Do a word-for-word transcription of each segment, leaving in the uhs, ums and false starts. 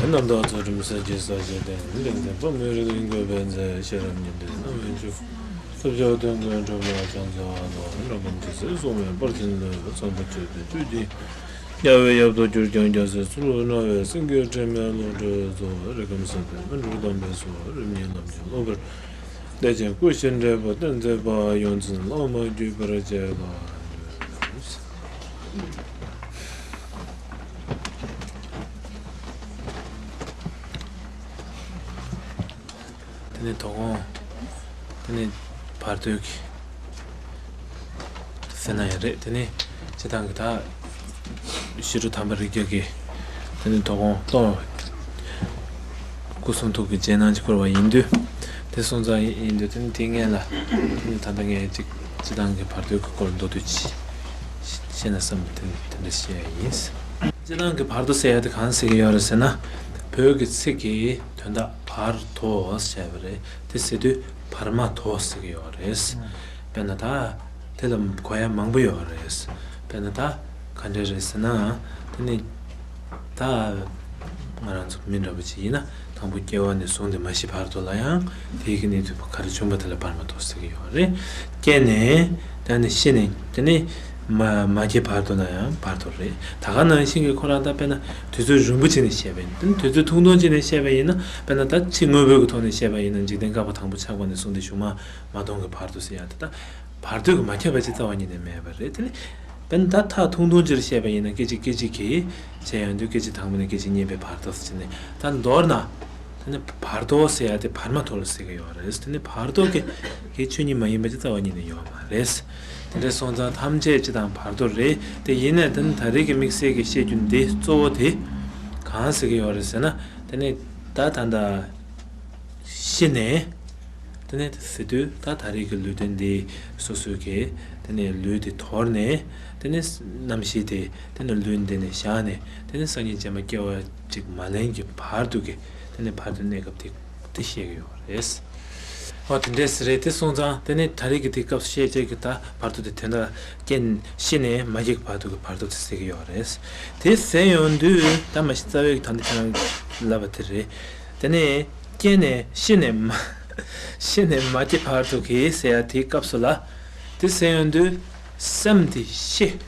རྣམ་དག་ཚུལ་ཁྲིམས་སད་ཀྱི་ས་གཞི་བརྟན། ལེགས་ལྡན་ཕ་མའི་རིགས་ཀུན་དགོས་པའི་མཛད། ཤེས་རབ་ཉི་ཟླའི་རྣམ་པའི་འཇུག་ཐབས་མཆོག་དོན་ཀུན་གྲུབ་པ་བྱང་ཆུབ་ཏུ། འགྲོ་ཀུན་དུས་གསུམ་སྲུང་བའི་དཔལ་ཆེན་ལྷ། ཚངས་པ་སྤྱོད་པའི་བཅུད་ཀྱི་དམྱལ་བའི་ཡབ་ཏུ་གྱུར་ཀྱང་། རྒྱལ་སྲས་ཚུལ་ཁྲིམས་སྣང་བས་སེང་གེའི་དྲི་མེད་བློ་གྲོས་སྩོལ། རིགས་ཁམས་སྲིད་པའི་སྨིན་གྲོལ་དམ་པའི་ཚོགས། རིམ་གཉིས་ལམ་གྱི་སློབ་དཔོན་བདེ་ཆེན་སྐུ་བཞིའི་འབྲས་བུ་སྟོན་མཛད་པ། ཡོངས་འཛིན་བླ་མ་བརྒྱུད་པར་བཅས་ལ། དེ་ནས་དོ་དགོང་། དེ་ནས་བར་དོའི་གི་ཟེར་ན་ཡང་རེད། དེ་ནས་སྤྱིར་བཏང་གི་ད་ཞི་ཁྲོ་དམ་པ་རིགས་བརྒྱ་གི་དེ་ནས་དོ་དགོང་གཏོར། སྐུ་གསུང་ཐུགས་ཀྱི་རྗེས་གནང་ཅིག་བསྐུར་བ་ཡིན་དུས། དེ་སོང་ཙང་ཡིན་དུས་དེ་ནི་དེ་སྔོན་ལ་དེ་ནི་ད་ལྟ་ངས་ཅིག་སྤྱིར་བཏང་གི་བར་དོའི་གི་སྐོར་མདོར་བསྡུས་ཅིག་བཤད་ན་བསམ་པ་དེ་དེ་འདྲ་བཤད་ཡ་ཡིན། སྤྱིར་བཏང་གི་བར་དོ་ཟེར་ཡ་དེ་གང་ཟེར་གི་ཡོད་རེད་ཟེར་ན། བོད་ཀྱི་ཚིག་གི་དོན་དག་བར་དོ་ཟེར་བ་རེད། དེ་ཟེར་དུས་བར་མ་དོ་ཟེར་གི་ཡོད་རེད། དཔེར་ན་ད་དེ་ལ་གོ་ཡ་མང་པོ་ཡོད་རེད། དཔེར་ན་ད་ག་འདྲ་རེད་ཟེར་ན། དེ་ནི་ད་ང་རང་ཚོ་མི་འདྲ་པོ་ཅིག་ཡིན་ན། དང་པོ་སྐྱེ་བ་ནས་བཟུང་སྟེ་མ་ཤི་བར་དུ་ལ་ཡང་དེའི་གི་གནས་ཚུལ་ག་རེ་བྱུང་བ་དེ་ལ་བར་མ་དོ་ཟེར་གི་ཡོད་རེད། སྐྱེས་ནས་དེ་ནས་ཤི་ནས་དེ་ནས་མ་མ་སྐྱེས་བར་དུ་ལ་ཡང་བར་དོ་རེད། ད་ག་ནང་བཞིན་གྱི་ཁོ་རང་ད་དཔེར་ན་དུས་ཚོད་རིང་པོ་ཅིག་ནས་བཤད་པ་ཡིན། དེ་ནས་དུས་ཚོད་ཐུང་ཐུང་ཅིག་ནས་བཤད་པ་ཡིན་ན། དཔེར་ན་ད་ཕྱི་དངོས་པོའི་གི་ཐོག་ནས་བཤད་པ་ཡིན་ན། འཇིག་རྟེན་བསྐལ་པ་དང་པོ་ཆགས་པ་ནས་བཟུང་སྟེ་གཞུག་མ་མ་སྟོང་གི་བར་དོ་ཟེར་ཡ་དེ་ད། བར་དོ་གི་མ་ཁྱབ་པ་ཅིག་རྩ་བ་ཉིད་ནས་མེད་པ་རེད། དེ་ནི་དཔེར་ན་ད་ཐག་ཐུང་ཐུང་ཅིག་བཤད་པ་ཡིན་ན། སྐད་ཅིག་སྐད་ཅིག་གིས་བྱས་ཡོང་དུས་སྐད་ཅིག་དང་པོ་ནས་སྐད་ཅིག་གཉིས་པའི་བར་དོ་ཟེར་ནས། ད་མདོར་ན་དེ་ནི་བར་དོ་ཟེར་ཡ་དེ་བར་མ་དོ་ལ་ཟེར་གི་ཡོད་རེད། དེ་ནི་བར་དོ་གི་གི་ཆོས་ཉིད་མ་ཡིན་པ་ཅིག་རྩ་བ་ཉིད་ནས་ཡོད་མ་རེད། དེ་འདྲ་སོང་ཙང་ཐམས་ཅད་སྤྱིར་བཏང་བར་དོ་རེད། དེ་ཡིན་ནའི་དེ་ནི་ད་རེས་ཀྱི་དམིགས་བསལ་གྱི་བཤད་རྒྱུ་འདི་གཙོ་བོ་དེ་གང་ཟེར་གི་ཡོད་རེད་ཟེར་ན། དེ་ནི་ད་ད་ལྟ་ཤི་ནས། དེ་ནས་ཟེར་དུས་ད་ད་རེས་ཀྱི་ལུས་རྟེན་འདི་སོ་སོའི་གི་དེ་ནས་ལུས་འདི་དོར་ནས། དེ་ནས་རྣམ་ཤེས་དེ་དེ་ནས་ལུས་འདི་ནས་བཞག་ནས། དེ་ནས་སང་ཉིན་རྗེས་མ་སྐྱེ་བ་ཅིག་མ་ལེན་གྱི་བར་དུ་གི་དེ་ནས་བར་དོའི་གནས་སྐབས་དེ་དེ་བཤད་ཀྱི་ཡོད་རེད། ཨོ་དེ་འདྲས་རེད། དེ་སོང་ཙང་དེ་ནས་ད་རེས་ཀྱི་དེ་སྐབས་བཤད་བྱས་ཀྱི་ད་བར་དོ་དེ་དོན་དག་རྐྱེན་ཤི་ནས་མ་སྐྱེས་ཀྱི་བར་དུ་གི་བར་དོ་དེ་ཟེར་གྱི་ཡོད་རེད། དེ་ཟེར་ཡོང་དུས་ད་མ་གཞི་རྩ་བའི་གི་ད་འདི་ཁྱེད་རང་ལབ་པ་དེ་རེད། དེ་ནས་སྐྱེས་ནས་ཤི་ནས་མ་ཤི་ནས་མ་སྐྱེས་བར་དུ་གི་ཟེར་ཡ་དེའི་སྐབས་སུ་ལ། དེ་ཟེར་ཡོང་དུས་སེམས་དེ་ཤི།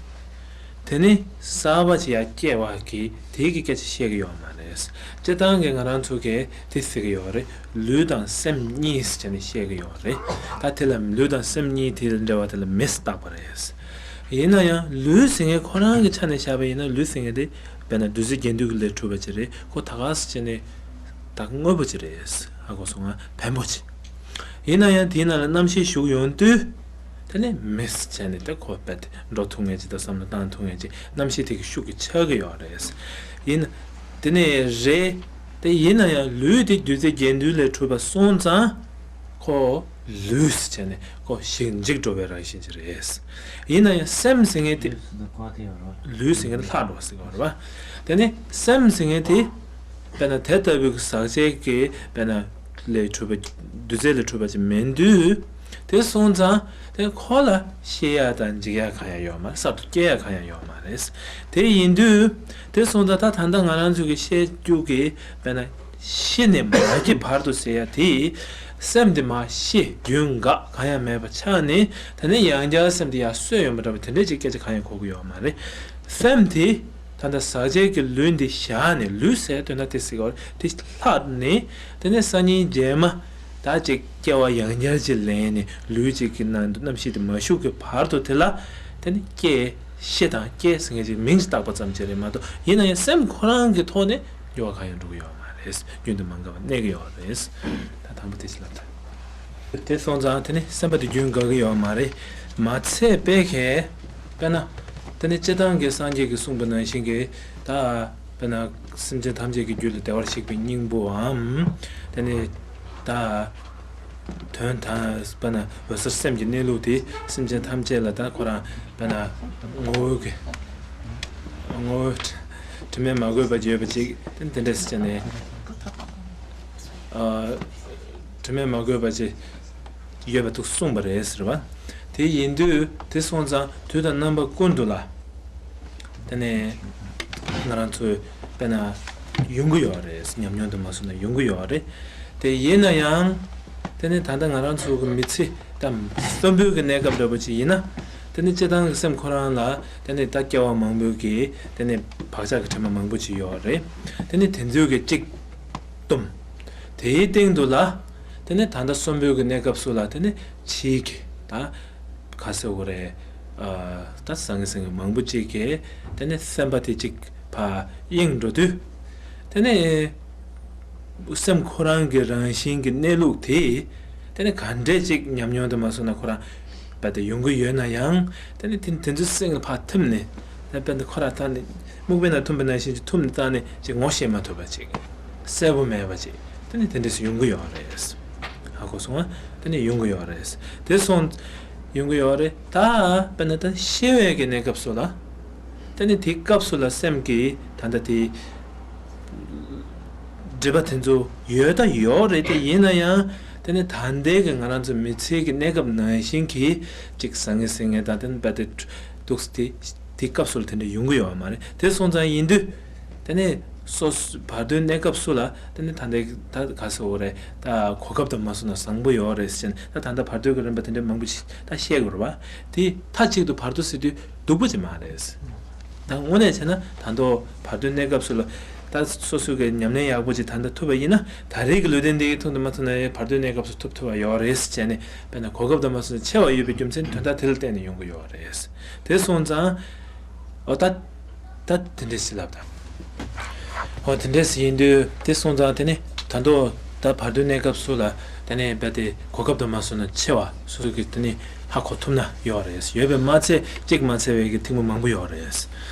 དེ་ནི་གསར་པ་ཅིག་ཡར་སྐྱེ་བ་གི་དེའི་གི་སྐད་ཆ་བཤད་གི་ཡོད་མ་རེད། སྤྱིར་བཏང་གི་ང་རང་ཚོ་གི་དེ་ཟེར་གི་ཡོད་རེད། ལུས་དང་སེམས་གཉིས་ཟེར་ནས་བཤད་གི་ཡོད་རེད། ད་དེ་ལ་ལུས་དང་སེམས་གཉིས་དེ་ལ་འབྲེལ་བ་དེ་ལ་མེས་བཏགས་པ་རེད། ཡིན་ན་ཡང་ལུས་ཟེར་མཁན་ཁོ་རང་གི་ཆ་ནས་བཞག་པ་ཡིན་ན། ལུས་ཟེར་མཁན་དེ་དཔེར་ན་བདུད་རྩི་གྱེན་འདུས་ཀྱི་ལས་གྲུབ་པ་ཅིག་རེད། ཁོ་ད་ག་ཟེ་བྱས་ནས་ད་དངོས་པོ་ཅིག་རེད། ཧ་གོ་སོང་ང་། བེམ་པོ་ཅིག་ཡིན་ན་ཡང་དེའི་ནང་ལ་རྣམ་ཤེས་ཞུགས་ཡོང་དུས། དེ་ནས་མེས་བྱས་ནས་དེ་ཁོ་རྦད་དེ་འགྲོ་ཐུབ་མཁན་ཅིག་དང་བསམ་བློ་བཏང་ཐུབ་མཁན་ཅིག་རྣམ་ཤེས་དེ་གི་ཤུགས་ཀྱིས་ཆགས་ཀྱི་ཡོད་རེད། ཡིན། དེ་ནས་རེད། དེ་ཡིན་ན་ཡང་ལུས་དེ་བདུད་རྩི་གྱེན་འདུས་ལས་གྲུབ་པ་སོང་ཙང་། ཁོ་ལུས་བྱས་ནས་ཁོ་ཞིག་འཇིག་འགྲོ་བའི་རང་བཞིན་ཅིག་རེད། ཡིན་ན་ཡང་སེམས་ཟེར་མཁན་དེ། ལུས་ཟེར་མཁན་དེ་ལྷག་འགྲོ་བ་ཟེར་གྱི་ཡོད་རེད་པ། དེ་ནས་སེམས་ཟེར་མཁན་དེ། དཔེར་ན་དེ་ལྟ་བུའི་ཟག་བཅས་ཀྱི་དཔེར་ན་ལས་གྲུབ་པ། བདུད་རྩི་ལས་གྲུབ་པ་ཅིག་མིན་དུས། དེ་སོང་ཙང་དེ་ཁོ་ལ་ཤི་ཡ་དང་འཇིག་ཡ་གང་ཡང་ཡོད་མ་རེད། གསར་དུ་སྐྱེ་ཡ་གང་ཡང་ཡོད་མ་རེད། དེ་ཡིན་དུས་དེ་སོང་ཙང་ད་ད་ལྟ་ང་རང་ཚོ་གི་བཤད་རྒྱུ་གི་དཔེར་ན་ཤི་ནས་མ་སྐྱེས་བར་དུ་ཟེར་ཡ་དེ། སེམས་དེ་མ་ཤི་རྒྱུན་འགག་གང་ཡང་མེད་པ་ཆགས་ནས། དེ་ནས་ཡང་བསྐྱར་སེམས་དེ་ཡར་གསོས་ཡོང་པ་འདྲ་བ་དེ་འདྲས་ཅིག་སྐད་ཆ་གང་ཡང་གོ་གི་ཡོད་མ་རེད། སེམས་དེ། ད་ལྟ་ཟག་བཅས་ཀྱི་ལུས་འདི་བཞག་ནས། ལུས་ཟེར་དོན་དག་དེ་ཟེར་གྱི་ཡོད་རེད། དེ་ལྷག་ནས། དེ་ནས་སང་ཉིན་རྗེས་མ་ད་ཅིག་སྐྱེ་བ་ཡང་བསྐྱར་ཅིག་ལེན་ནས། ལུས་གཅིག་གི་ནང་དུ་རྣམ་ཤེས་དེ་མ་ཞུགས་ཀྱི་བར་དུ་དེ་ལ། དེ་ནི་སྐྱེ་ཤི་དང་སྐྱེ་ཟེར་མཁན་ཅིག་མིང་ཅིག་བཏགས་པ་ཙམ་ཅིག་རེད་མ་གཏོགས། ཡིན་ན་ཡང་སེམས་ཁོ་རང་གི་ཐོག་ནས་འགྱུར་བ་གང་ཡང་འགྲོ་གི་ཡོད་མ་རེད། རྒྱུན་དུ་མ་འགགས་པ་གནས་ཀྱི་ཡོད་རེད། ད་དང་པོ་དེ་ཅིག་ལབ་ད། དེ་སོང་ཙང་དེ་ནི་སེམས་པ་དེ་རྒྱུན་འགག་གི་ཡོད་མ་རེད། མ་ཚད་པའི་གི། དཔེར་ན། དེ་ནི་སྤྱིར་བཏང་གི་སངས་རྒྱས་ཀྱིས་གསུངས་པ་ནང་བཞིན་གྱི་ད། དཔེར་ན། སེམས་ཅན་ཐམས་ཅད་ཀྱི་རྒྱུད་ལ་བདེ་བར་གཤེགས་པའི་སྙིང་པོའམ། དེ་ནི། ད། དོན་དང་། དཔེར་ན་འོད་གསལ་སེམས་ཀྱི་གནས་ལུགས་དེ་སེམས་ཅན་ཐམས་ཅད་ལ་ད་ཁོ་རང་དཔེར་ན་ངོ་བོ་གི་ངོ་བོ་དྲི་མས་མ་གོས་པ་ཅིག་ཡོད་པ་ཅིག་དེ་དེ་འདྲས་བྱས་ནས། ཨ། དྲི་མས་མ་གོས་པ་ཅིག་ཡོད་པ་འདུག་གསུངས་པ་རེད་ཟེར་བ། དེ་ཡིན་དུས་དེ་སོང་ཙང་དུས་དང་རྣམ་པ་ཀུན་ཏུ་ལ། དེ་ནས་ང་རང་ཚོས་དཔེར་ན་ ཡོང་གི་ཡོད་རེད། ཉམས་མྱོང་དུ་མ་སོང་ན་ཡོང་གི་ཡོད་རེད། དེ་ཡིན་ན་ཡང་དེ་ནི་ད་ལྟ་ང་རང་ཚོ་གི་མི་ཚེ་དང་གསོན་པོའི་གི་གནས་སྐབས་འདྲ་པོ་ཅིག་ཡིན་ན། དེ་ནི་སྤྱིར་བཏང་གི་སེམས་ཁོ་རང་ལ་དེ་ནི་ད་སྐྱེ་བ་མང་པོའི་གི་དེ་ནི་བག་ཆགས་ཀྱི་དྲི་མ་མང་པོ་ཅིག་ཡོད་རེད། དེ་ནི་དེ་ཚོའི་གི་གཅིག་གཏུམ། དེའི་སྟེང་དུ་ལ་དེ་ནི་ད་ལྟ་གསོན་པོའི་གི་གནས་སྐབས་སུ་ལ་དེ་ནི་ཕྱིའི་གི་ད་ག་ཟེར་དགོས་རེད། ཨ་ད་བཟང་ངན་ཟེར་མཁན་མང་པོ་ཅིག་གིས་དེ་ནི་སེམས་པ་དེ་གཅིག་ཕར་གཡེང་འགྲོ་དུས། དེ་ནི་སེམས་ཁོ་རང་གི་རང་བཞིན་གྱི་གནས་ལུགས་དེ། དེ་ནི་ག་འདྲས་ཅིག་ཉམས་མྱོང་དུ་མ་སོང་ན་ཁོ་རང་རྦད་དེ་ཡོང་གི་ཡོད་ན་ཡང་། དེ་ནི་དེ་དེ་ཚོའི་སྟེང་ལ་ཕར་ཐིམ་ནས། དེ་རྦད་དེ་ཁོ་རང་ད་ནི་སྨུག་པའི་ནང་ཐིམ་པ་ནང་བཞིན་གྱི་ཐིམ་ནས་ད་ནི་ཅིག་ངོ་ཤེས་མ་ཐུབ་པ་ཅིག་གསལ་པོ་མེད་པ་ཅིག་དེ་ནི་དེ་འདྲས་སུ་ཡོང་གི་ཡོད་རེད། ཧ་གོ་སོང་ང་། དེ་ནི་ཡོང་གི་ཡོད་རེད། དེ་སོང་ཡོང་གི་ཡོད་རེད། ད་དཔེར་ན་ད་ཤི་བའི་གི་གནས་སྐབས་སུ་ལ། དེ་ནི་དེའི་སྐབས་སུ་ལ་སེམས་ཀྱིས་ད་ལྟ་དེ་སྒྲིབ་པ་དེ་ཚོ་ཡོད་ད་ཡོད་རེད། དེ་ཡིན་ན་ཡང་དེ་ནི་ད་ལྟའི་གི་ང་རང་ཚོ་མི་ཚེ་གི་གནས་སྐབས་ནང་བཞིན་གྱི་ཅིག་བཟང་ངན་ཟེར་མཁན་དང་དེ་ནི་རྦད་དེ་འདུག་སེ་དེ་དེའི་སྐབས་སུ་ལ་དེ་འདྲ་ཡོང་གི་ཡོད་མ་རེད། དེ་སོང་ཙང་ཡིན་དུས། དེ་ནས་སོ་སོ་བར་དོའི་གནས་སྐབས་སུ་ལ་དེ་ནས་ད་ལྟའི་ད་ག་ཟེར་དགོས་རེད། ད་གོ་སྐབས་དང་མ་སོང་ན་བཟང་པོ་ཡོད་རེད་ཟེར་ནས། ད་ད་ལྟ་བར་དོའི་གི་རིམ་པ་དེ་འདྲ་མང་པོ་ཞིག་ད་བཤད་དགོས་རེད་པ། དེ་མཐའ་གཅིག་ཏུ་བར་དོ་ཟེར་དུས་སྡུག་པོ་ཅིག་མ་རེད། ད་དངོས་གནས་བྱས་ན་ད་དུང་བར་དོའི་གནས་སྐབས་སུ་ལ་ད་སོ་སོ་གི་ཉམས་ལེན་ཡག་པོ་ཅིག་ད་ལྟ་ཐུབ་པ་ཡིན་ན། ད་རེས་ཀྱི་ལུས་རྟེན་འདི་ཐུབ་དང་མ་ཐུབ་ན་ཡང་བར་དོའི་གནས་སྐབས་སུ་ཐུབ་ཐུབ་པ་ཡོད་རེད་ཟེར་ནས། དཔེར་ན་གོ་སྐབས་དང་མ་སོང་ན་ཆེ་བ་ཡོད་པའི་རྒྱུ་མཚན་དོན་དག་དེ་ལ་བརྟེན་ནས་ཡོང་གི་ཡོད་རེད། དེ་སོང་ཙང་། ཨོ་ད། ད་དེ་འདྲས་ཟེར་ལབ་ད། ཨོ་དེ་འདྲས་ཡིན་དུས་དེ་སོང་ཙང་དེ་ནི་ད་དུང་ད་བར་དོའི་གནས་སྐབས་སུ་ལ་དེ་ནས་རྦད་དེ་གོ་སྐབས་དང་མ་སོང་ན་ཆེ་བ་སོ་སོ་གི་དེ་ནི་ཧ་གོ་ཐུབ་ན་ཡོད་རེད། ཡོད་པས་མ་ཚད་གཅིག་མ་ཚད་པའི་གི་ཐེངས་མ་མང་པོ་ཡོད་རེད།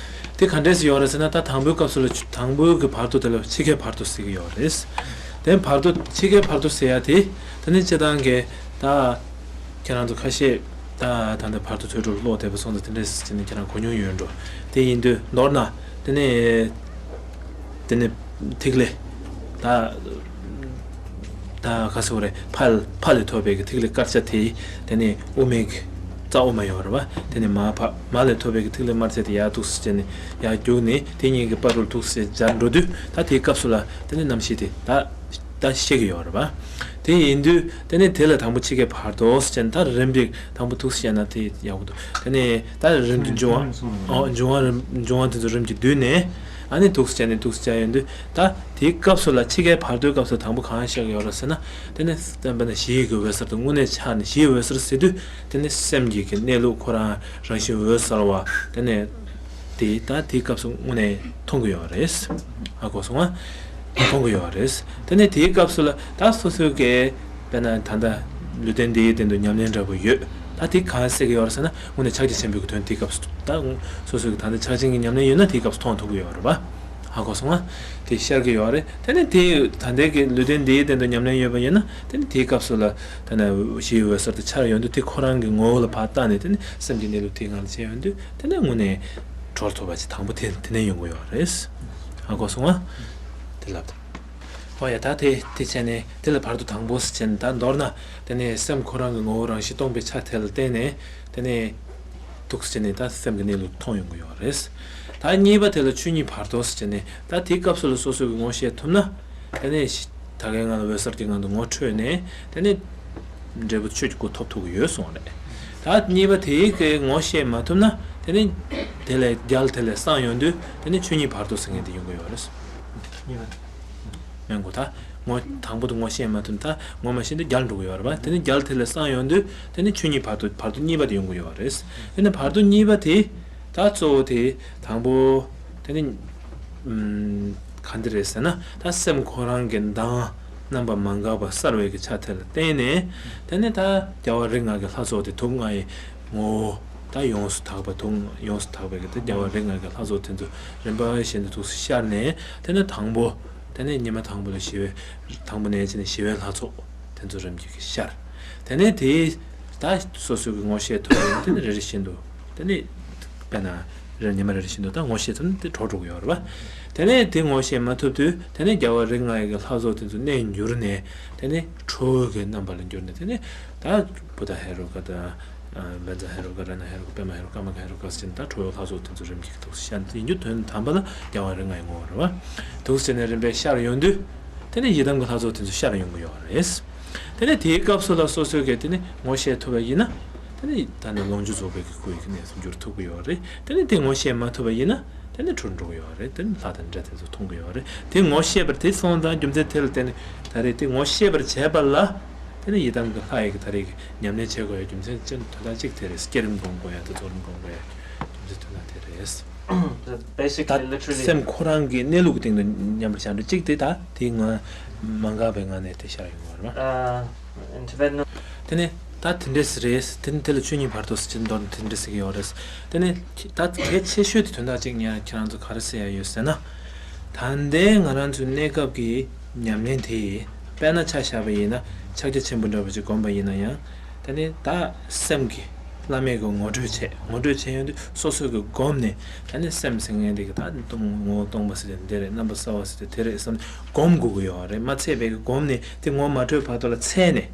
དེ་ག་འདྲས་ཡོད་རེད་ཟེར་ན། ད་དང་པོའི་སྐབས་སུ་ལ་དང་པོའི་གི་བར་དོ་དེ་ལ་ཕྱི་ཁའི་བར་དོ་ཟེར་གི་ཡོད་རེད། དེ་བར་དོ་ཕྱི་ཁའི་བར་དོ་ཟེར་ཡ་དེ་དེ་ནི་སྤྱིར་བཏང་གི་ད། ཁྱེད་རང་ཚོ་ཁ་ཤས་ད་ད་ལྟ་བར་དོ་ཚོའི་འགྲོ་ཀློག་བསྡད་པ་སོང་ཙང་དེ་འདྲས་ཟེར་ནས་ཁྱེད་རང་གོ་མྱོང་ཡོད་འགྲོ། དེ་ཡིན་དུས་མདོར་ན་དེ་ནས་དེ་ནས་ཐིག་ལེ་ད་ད་ག་ཟེར་དགོས་རེད། ཕ་ཕ་ལས་ཐོབ་པའི་གི་ཐིག་ལེ་དཀར་ཆ་དེ་དེ་ནས་དབུ་མའི་གི་རྩ་དབུ་མ་ཡོད་རེད་པ། དེ་ནས་མ་ཕ་མ་ལས་ཐོབ་པའི་གི་ཐིག་ལེ་དམར་ཆ་དེ་ཡར་འདུག་སེ་བྱས་ནས་ཡར་རྒྱུག་ནས་དེ་གཉིས་ཀྱི་བར་དུ་འདུག་སེ་སྦྱར་འགྲོ་དུས། ད་དེའི་སྐབས་སུ་ལ་དེ་ནས་རྣམ་ཤེས་དེ་ད། ད་ཤེས་ཀྱི་ཡོད་རེད་པ། དེ་ཡིན་དུས་དེ་ནས་དེ་ལ་དང་པོ་ཕྱི་ཁའི་བར་དོ་ཟེར་ན། ད་རིམ་པས་དང་པོ་འདུག་སེ་བཤད་ན་དེ་ཡག་པོ་འདུག་དེ་ནས་ད་རིམ་གྱིས་འབྱུང་བ། ཨོ་འབྱུང་བ་རིམ་འབྱུང་བ་དེ་ཚོ་རིམ་གྱིས་བསྡུས་ནས། ཨ་ནི་འདུག་སེ་བྱས་ནས་འདུག་སེ་བྱས་ཡོང་དུས། ད་དེའི་སྐབས་སུ་ལ་ཕྱི་ཁའི་བར་དོའི་སྐབས་སུ་དང་པོ་གང་བཤད་ཀྱི་ཡོད་རེད་ཟེར་ན། དེ་ནས་བསྟན་པ་ན་གཞིའི་གི་འོད་གསལ་དུ་དངོས་གནས་ཆགས་ནས། གཞིའི་འོད་གསལ་ཟེར་དུས་དེ་ནི་སེམས་ཀྱི་གི་གནས་ལུགས་ཁོ་རང་རང་བཞིན་འོད་གསལ་བ་དེ་ནས། དེ་ད་དེའི་སྐབས་སུ་དངོས་གནས་མཐོང་གི་ཡོད་རེད། ཧ་གོ་སོང་ང་། མཐོང་གི་ཡོད་རེད། དེ་ནས་དེའི་སྐབས་སུ་ལ་ད་སོ་སོའི་གི་དཔེར་ན་ད་ལྟ་ལུས་རྟེན་འདིའི་སྟེང་དུ་ཉམས་ལེན་འདྲ་པོ་ཡོད། ད་དེ་གང་ཟེར་གི་ཡོད་རེད་ཟེར་ན། དངོས་གནས་ཕྱག་རྒྱ་ཆེན་པོའི་གི་དོན་དེའི་སྐབས་སུ། ད་སོ་སོའི་གི་ད་ལྟ་ཕྱག་ཆེན་གྱི་ཉམས་ལེན་ཡོད་ན་དེའི་སྐབས་སུ་མཐོང་ཐུབ་གི་ཡོད་རེད་པ། ཧ་གོ་སོང་ང་། དེ་ཤར་གི་ཡོད་རེད། དེ་ནས་དེ་ད་ལྟའི་གི་ལུས་རྟེན་འདིའི་སྟེང་དུ་ཉམས་ལེན་ཡོད་པ་ཡིན་ན། དེ་ནས་དེའི་སྐབས་སུ་ལ་དེ་ནས་གཞིའི་འོད་གསལ་དུ་འཆར་ཡོང་དུས། དེ་ཁོ་རང་གི་ངོ་བོ་ལ་ཕར་བལྟས་ནས་དེ་ནས་སེམས་ཀྱི་གནས་ལུགས་དེའི་ངང་ལ་བྱས་ཡོང་དུས། དེ་ནས་དངོས་གནས་གྲོལ་ཐུབ་པ་ཅིག་དང་པོ་དེ་དེ་ནས་ཡོང་གི་ཡོད་རེད། ཧ་གོ་སོང་ང་། དེ་ལབ་ད། ཨོ་ཡ། ད་དེ་དེ་བྱས་ནས་དེ་ལ་བར་དོ་དང་པོ་ཟེར་བྱས་ནས། ད་མདོར་ན་དེ་ནས་སེམས་ཁོ་རང་གི་ངོ་བོ་རང་བཞིན་སྟོང་པའི་ཆ་དེ་ལ་བརྟེན་ནས། དེ་ནས་འདུག་སེ་བྱས་ནས་ད་སེམས་ཀྱི་གནས་ལུགས་མཐོང་ཡོང་གི་ཡོད་རེད། ད་གཉིས་པ་དེ་ལ་ཆོས་ཉིད་བར་དོ་ཟེར་བྱས་ནས། ད་དེའི་སྐབས་སུ་ལ་སོ་སོ་གི་ངོ་ཤེས་ཐུབ་ན། དེ་ནས་ད་གའི་ངང་ལ་འོད་གསལ་གྱི་ངང་དུ་ངོ་འཕྲོད་ནས། དེ་ནས་འབྲས་བུ་ཆོས་ཀྱི་སྐུ་ཐོབ་ཐུབ་ཀྱི་ཡོད་གསུངས་རེད། ད་གཉིས་པ་དེའི་གི་ངོ་ཤེས་མ་ཐུབ་ན། དེ་ནས་དེ་ལས་རྒྱལ་དེ་ལས་སངས་ཡོང་དུས། དེ་ནས་ཆོས་ཉིད་བར་དོ་ཟེར་མཁན་དེ་ཡོང་གི་ཡོད་རེད། གཉིས་པ། མེད་གོ། ད་ངོ་དང་པོ་དེ་ངོ་ཤེས་མ་ཐུབ་ན། ད་ངོ་མ་ཤེས་དུས་རྒྱལ་འགྲོ་གི་ཡོད་རེད་པ། དེ་ནས་རྒྱལ་དེ་ལས་སངས་ཡོང་དུས། དེ་ནས་ཆོས་ཉིད་བར་དོ། བར་དོ་གཉིས་པ་དེ་ཡོང་གི་ཡོད་རེད། དེ་ནས་བར་དོ་གཉིས་པ་དེ། ད་གཙོ་བོ་དེ་དང་པོ་དེ་ནི། ཨམ། ག་འདི་རེད་ཟེར་ན། ད་སེམས་ཁོ་རང་གི་མདངས་རྣམ་པ་མ་འགགས་པ་གསལ་བའི་གི་ཆ་དེ་ལ་བརྟེན་ནས། དེ་ནས་ད་རྒྱལ་བ་རིགས་ལྔ་གི་ལྷ་ཚོགས་དེ་དུག་ལྔའི་ངོ་བོ་ད་ཡོངས་སུ་དག་པ། དུག་ཡོངས་སུ་དག་པའི་གི་ད་རྒྱལ་བ་རིགས་ལྔ་གི་ལྷ་ཚོགས་དེ་ཚོ་རིམ་པ་བཞིན་དུ་འདུག་སེ་ཤར་ནས། དེ་ནས་དང་པོ། དེ་ནས་ཉི་མ་དང་པོ་ལ་ཞི་བའི། དང་པོ་ནས་བྱས་ནས་ཞི་བའི་ལྷ་ཚོགས་དེ་ཚོ་རིམ་གྱིས་ཤར། དེ་ནས་དེའི་ད་སོ་སོ་གི་ངོ་ཤེས་ཐུབ་ཡོང་། དེ་ནས་རེ་རེ་བཞིན་དུ། དེ་ནས་དཔེར་ན་རེ་ཉི་མ་རེ་རེ་བཞིན་དུ་ད་ངོ་ཤེས་ཐུབ་ན་དེ་གྲོལ་འགྲོ་གི་ཡོད་རེད་པ། དེ་ནས་དེ་ངོ་ཤེས་མ་ཐུབ་དུས། དེ་ནས་རྒྱལ་བ་རིགས་ལྔ་ཡི་གི་ལྷ་ཚོགས་དེ་ཚོ་གནས་འགྱུར་ནས། དེ་ནས་ཁྲོ་བོ་གི་རྣམ་པ་ལ་འགྱུར་ནས། དེ་ནས་ད་བུདྡྷ་ཧེ་རུ་ཀ་དང་། ཨ། བཛྲ་ཧེ་རུ་ཀ། རཏྣ་ཧེ་རུ་ཀ། པདྨ་ཧེ་རུ་ཀ། ཀ་མ་ཀ་ཧེ་རུ་ཀ་ཟེར་ནས། ད་ཁྲོ་བོའི་ལྷ་ཚོགས་དེ་ཚོ་རིམ་གྱིས་འདུག་སེ་ཤར། དེ་ཡིན་རྒྱུ་དོན་དམ་པ་ལ་རྒྱལ་བ་རིགས་ལྔ་ཡི་ངོ་བོ་རེད་པ། འདུག་ཟེར་ནས་རིམ་པས་ཤར་ཡོང་དུས། དེ་ནས་ཡི་དམ་གྱི་ལྷ་ཚོགས་དེ་ཚོ་ཤར་ཡོང་གི་ཡོད་རེད། དེ་ནས་དེའི་སྐབས་སུ་ལ་སོ་སོས་ཀྱི་དེ་ནས་ངོ་ཤེས་ཐུབ་པ་ཡིན་ན། དེ་ནས་ད་ནི་ལོངས་སྤྱོད་རྫོགས་པའི་གི་སྐུ་ཡི་གི་གནས་སུ་འགྱུར་ཐུབ་ཀྱི་ཡོད་རེད། དེ་ནས་དེ་ངོ་ཤེས་མ་ཐུབ་པ་ཡིན་ན། དེ་ནས་འཁྲུལ་འགྲོ་གི་ཡོད་རེད། དེ་ནས་ལྷ་དང་འདྲེ་དེ་ཚོ་མཐོང་གི་ཡོད་རེད། དེ་ངོ་ཤེས་པར་དེ་སོང་ཙང་རྒྱུ་མཚན་དེ་ལ་བརྟེན་ནས་ད་རེས་དེ་ངོ་ཤེས་པར་བྱས་པ་ལ། དེ་ནས་ཡི་དམ་གྱི་ལྷ་ཡི་གི་ད་རེས་ཀྱི་ཉམས་ལེན་བྱེད་དགོས་ཡ་རྒྱུ་མཚན་ཅན་དོན་དག་གཅིག་དེ་རེད། བསྐྱེད་རིམ་སྒོམ་དགོས་ཡ་དེ་རྫོགས་རིམ་སྒོམ་དགོས་ཡ་རྒྱུ་མཚན་དོན་དག་དེ་རེད། Basically, ད་literally. སེམས་ཁོ་རང་གི་གནས་ལུགས་སྟེང་དུ་མཉམ་པར་བཞག་འགྲོ་གཅིག་དེ་ད་དེ་ང་མ་འགགས་པའི་ངང་ནས་དེ་ཤར་ཡོང་བ་རེད་བ། Uh, intervene. དེ་ནས་ད་དེ་འདྲས་རེད། དེ་ནས་དེ་ལ་ཆོས་ཉིད་བར་དོ་ཟེར་གྱི་མདོར་ན་དེ་འདྲས་ཟེར་གྱི་ཡོད་རེད། དེ་ནས་ད་གལ་ཆེ་ཤོས་དེ་དོན་དག་ཅིག་ངས་ཁྱེད་རང་ཚོ་ག་རེ་ཟེར་ཡ་ཡོད་ཟེར་ན། ད་ལྟའི་ང་རང་ཚོའི་གནས་སྐབས་ཀྱི་ཉམས་ལེན་དེ་དཔེར་ན་ཆ་བཞག་པ་ཡིན་ན་ཕྱག་རྒྱ་ཆེན་པོ་འདྲ་པོ་ཅིག་བསྒོམས་པ་ཡིན་ན་ཡང་། དེ་ནས་ད་སེམས་ཀྱི་བླ་མེད་ཀྱི་ངོ་སྤྲོད་བྱས། ངོ་སྤྲོད་བྱས་ཡོང་དུས་སོ་སོ་གི་སྒོམ་ནས་དེ་ནས་སེམས་ཟེར་མཁན་དེ་གི་ད་སྟོང་ངོ་བོ་སྟོང་པ་ཟེར་དེ་འདི་རེད། རྣམ་པ་གསལ་བ་ཟེར་དེ་དེ་རེད་བསམ་སྒོམ་དགོས་ཀྱི་ཡོད་རེད། མ་ཚད་པའི་གི་སྒོམ་ནས་དེ་ངོ་མ་འཕྲོད་བར་དུ་ལ་འཚལ་ནས་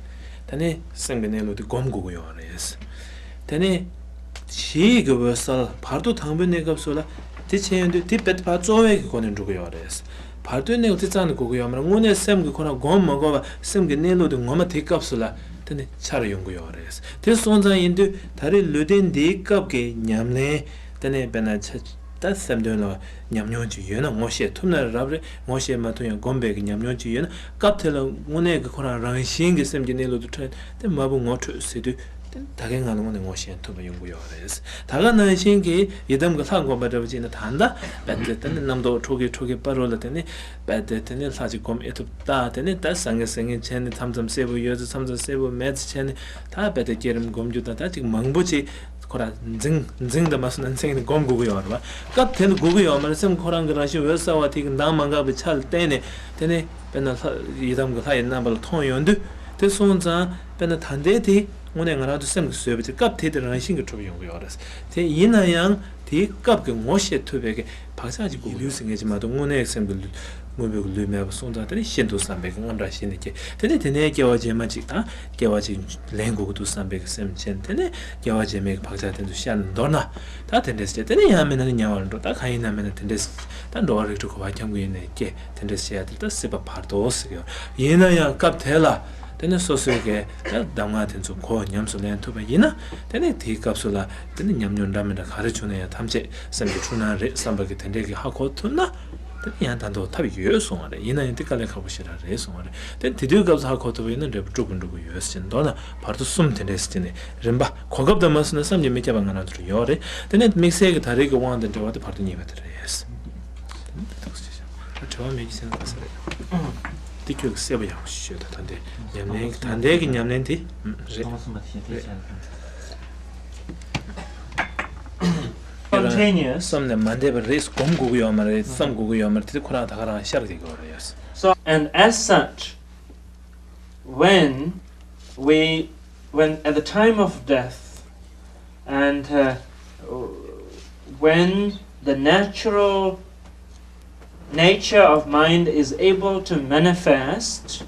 དེ་ནས་སེམས་ཀྱི་གནས་ལུགས་དེ་སྒོམ་དགོས་ཀྱི་ཡོད་རེད། དེ་ནས་གཞི་ཡི་གི་འོད་གསལ་བར་དོ་དང་པོའི་གནས་སྐབས་སུ་ལ་དེ་བྱས་ཡོང་དུས་དེ་དཔེ་ཕར་རྩོལ་བའི་གི་སྒོ་ནས་འགྲོ་གི་ཡོད་རེད། བར་དོའི་གནས་དེ་རྩ་ནས་དགོས་ཀྱི་ཡོད་མ་རེད། དངོས་གནས་སེམས་ཀྱི་ཁོ་རང་སྒོམ་མ་དགོས་པ་སེམས་ཀྱི་གནས་ལུགས་དེ་ངོ་མ་དེའི་སྐབས་སུ་ལ་དེ་ནི་འཆར་ཡོང་གི་ཡོད་རེད། དེ་སོང་ཙང་ཡིན་དུས་ད་རེས་ལུས་རྟེན་འདིའི་སྐབས་ཀྱི་ཉམས་ལེན་དེ་ནས་དཔེར་ན་ཆ་ད་སེམས་དོན་ལ་ཉམས་མྱོང་ཅིག་ཡོད་ན་ངོ་ཤེས་ཐུབ་ན་རབ་རེད། ངོ་ཤེས་མ་ཐུབ་ཡང་སྒོམ་པའི་གི་ཉམས་མྱོང་ཅིག་ཡོད་ན་སྐབས་དེ་ལ་དངོས་གནས་ཀྱི་ཁོ་རང་རང་བཞིན་གྱི་སེམས་ཀྱི་གནས་ལུགས་དེ་འཕྲོད་དེ་མ་བུ་ངོ་འཕྲོད་ཟེར་དུས། དེ་ད་གའི་ང་ལ་དངོས་གནས་ངོ་ཤེས་ཐུབ་པ་ཡོང་གི་ཡོད་རེད། ད་ག་ནང་བཞིན་གྱི་ཡི་དམ་གྱི་ལྷ་བསྒོམ་པ་འདྲ་བ་ཅིག་ན་ད་ལྟ་རྦད་དེ་དེ་ནི་རྣམ་རྟོག་འཕྲོ་གི་འཕྲོ་གི་བར་རོ་ལ་དེ་ནི་རྦད་དེ་དེ་ནི་ལྷ་ཅིག་སྒོམ་ཨེ་ཐུབ་ད་དེ་ནི་ད་བཟང་ངན་ཟེར་མཁན་བྱས་ནས་མཚམས་མཚམས་གསལ་པོ་ཡོད་ཚེ་མཚམས་མཚམས་གསལ་པོ་མེད་ཚེ་བྱས་ནས་ད་རྦད་དེ་བསྐྱེད་རིམ་སྒོམ་རྒྱུ་དང་ད་ཅིག་མང་པོ་ཅིག་ཁོ་ར་འཛིང་འཛིང་དང་མ་སོང་ན་འཛིང་ནས་སྒོམ་དགོས་ཀྱི་ཡོད་རེད་བ། སྐབས་དེ་ལ་དགོས་ཀྱི་ཡོད་མ་རེད། སེམས་ཁོ་རང་གི་རང་བཞིན་འོད་གསལ་བ་དེ་གི་མདངས་མ་འགགས་པའི་ཆ་ལ་བརྟེན་ནས་དེ་ནི་དཔེར་ན་ལྷ་ཡི་དམ་གྱི་ལྷ་ཡི་རྣམ་པ་ལ་མཐོང་ཡོང་དུས་དེ་སོང་ཙང་དཔེར་ན་ད་ལྟའི་དེ། དངོས་གནས་ང་རང་ཚོ་སེམས་ཀྱིས་བཟོས་པ་དེ་སྐབས་དེ་དེ་རང་བཞིན་གྱིས་གྲུབ་ཡོང་གི་ཡོད་རེད། དེ་ཡིན་ན་ཡང་དེའི་སྐབས་ཀྱི་ངོ་ཤེས་ཐུབ་པའི་གི་བག་ཆགས་ཀྱི་སྒོ་ལུས་ཟེར་མཁན་ཅིག་མ་གཏོགས་དངོས་གནས་སེམས་ཀྱི་ལུས་དངོས་པོའི་གི་ལུས་མེད་པ་སོང་ཙང་དེ་ནི་ཤིན་ཏུ་བསམ་པའི་གི་རྔམ་སྐྲག་ཞི་ནས་སྐྱེ། དེ་ནི་དེ་ནས་སྐྱེ་བ་རྗེས་མ་ཅིག་དང་སྐྱེ་བ་ཅིག་ལེན་དགོས་ཀྱི་འདུག་བསམ་པའི་གི་སེམས་ཅན་དེ་ནི་སྐྱེ་བ་རྗེས་མའི་གི་བག་ཆགས་དེ་ཚོ་ཤར་ནས་མདོར་ན་ད་དེ་འདྲས་སྐྱེ། དེ་ནི་ཡང་མིན་ན་ནི་དམྱལ་བར་འགྲོ། ད་གང་ཡིན་ན་མིན་ན་དེ་འདྲས་ད་འགྲོ་བ་རིགས་དྲུག་གི་བར་ཁྱམས་ཀྱི་ཡིན་ནས་སྐྱེ། དེ་འདྲ་བྱེད་ཡ་དེ་ལ་ད་སྲིད་པ་བར་དོ་ཟེར་གྱི་ཡོད། ཡིན་ན་ཡང་སྐབས་དེ་ལ་དེ་ནི་སོ་སོའི་གི་ད་གདམས་ངག་དེ་ཚོ་གོ་ཉམས་སུ་ལེན་ཐུབ་པ་ཡིན་ན་དེ་ནི་དེའི་སྐབས་སུ་ལ་དེ་ནི་ཉམས་མྱོང་འདྲ་མི་འདྲ་ག་རེ་བྱུང་ན་ཡང་ཐམས་ཅད་སེམས་ཀྱི་འཁྲུལ་སྣང་རེད་བསམ་པ་གི་དེ་འདྲའི་གི་ཧ་གོ་ཐུབ་ན་དེ་ནི་ཡང་ད་དུང་ཐབས་ཡོད་གསུང་བ་རེད། ཡིན་ན་ཡང་དེ་དཀའ་ལས་ཁག་པོ་ཞེ་དྲག་རེད་གསུང་བ་རེད། དེ་ནི་དེ་དུས་སྐབས་སུ་ཧ་གོ་ཐུབ་པ་ཡིན་ན་འབྲས་བུ་འགྲུབ་པ་འགྲུབ་པ་ཡོད་ཟེར། མདོར་ན་བར་དོ་གསུམ་དེ་འདྲས་ཟེར་ནས་རིམ་པ་གོ་སྐབས་དང་མ་སོང་ན་བསམ་གྱིས་མི་ཁྱབ་པ་ང་རང་ཚོར་ཡོད་རེད། དེ་ནས་དམིགས་བསལ་གྱི་ད་རེས་ཀྱི་དབང་དང་འབྲེལ་བ་དེ་བར་དོ་གཉིས་པ་དེ་རེད། དེ་འདྲ་ཐུགས་རྗེ་ཆེ། དྲི་བ་མེད་ཀྱི་ཟེར་ན་ཁ་ས་རེད། འདི་ཁྱོད་ཀྱི་གསལ་པོ་ཡག་པོ་ཞིག་ཤོད་ད། ད་ལྟའི་ཉམས་ལེན་ད་ལྟའི་གི་ཉམས་ལེན་དེ་རེད། རེད། Spontaneous. བསམ་ནས་མ་འདས་པ་རེད། སྒོམ་དགོས་ཀྱི་ཡོད་མ་རེད། བསམ་དགོས་ཀྱི་ཡོད་མ་རེད། དེ་ཁོ་རང་ད་ག་རང་ཤར་བསྡད་ཀྱི་ཡོད་རེད། So, and as such, when we, when at the time of death, and uh, when the natural nature of mind is able to manifest,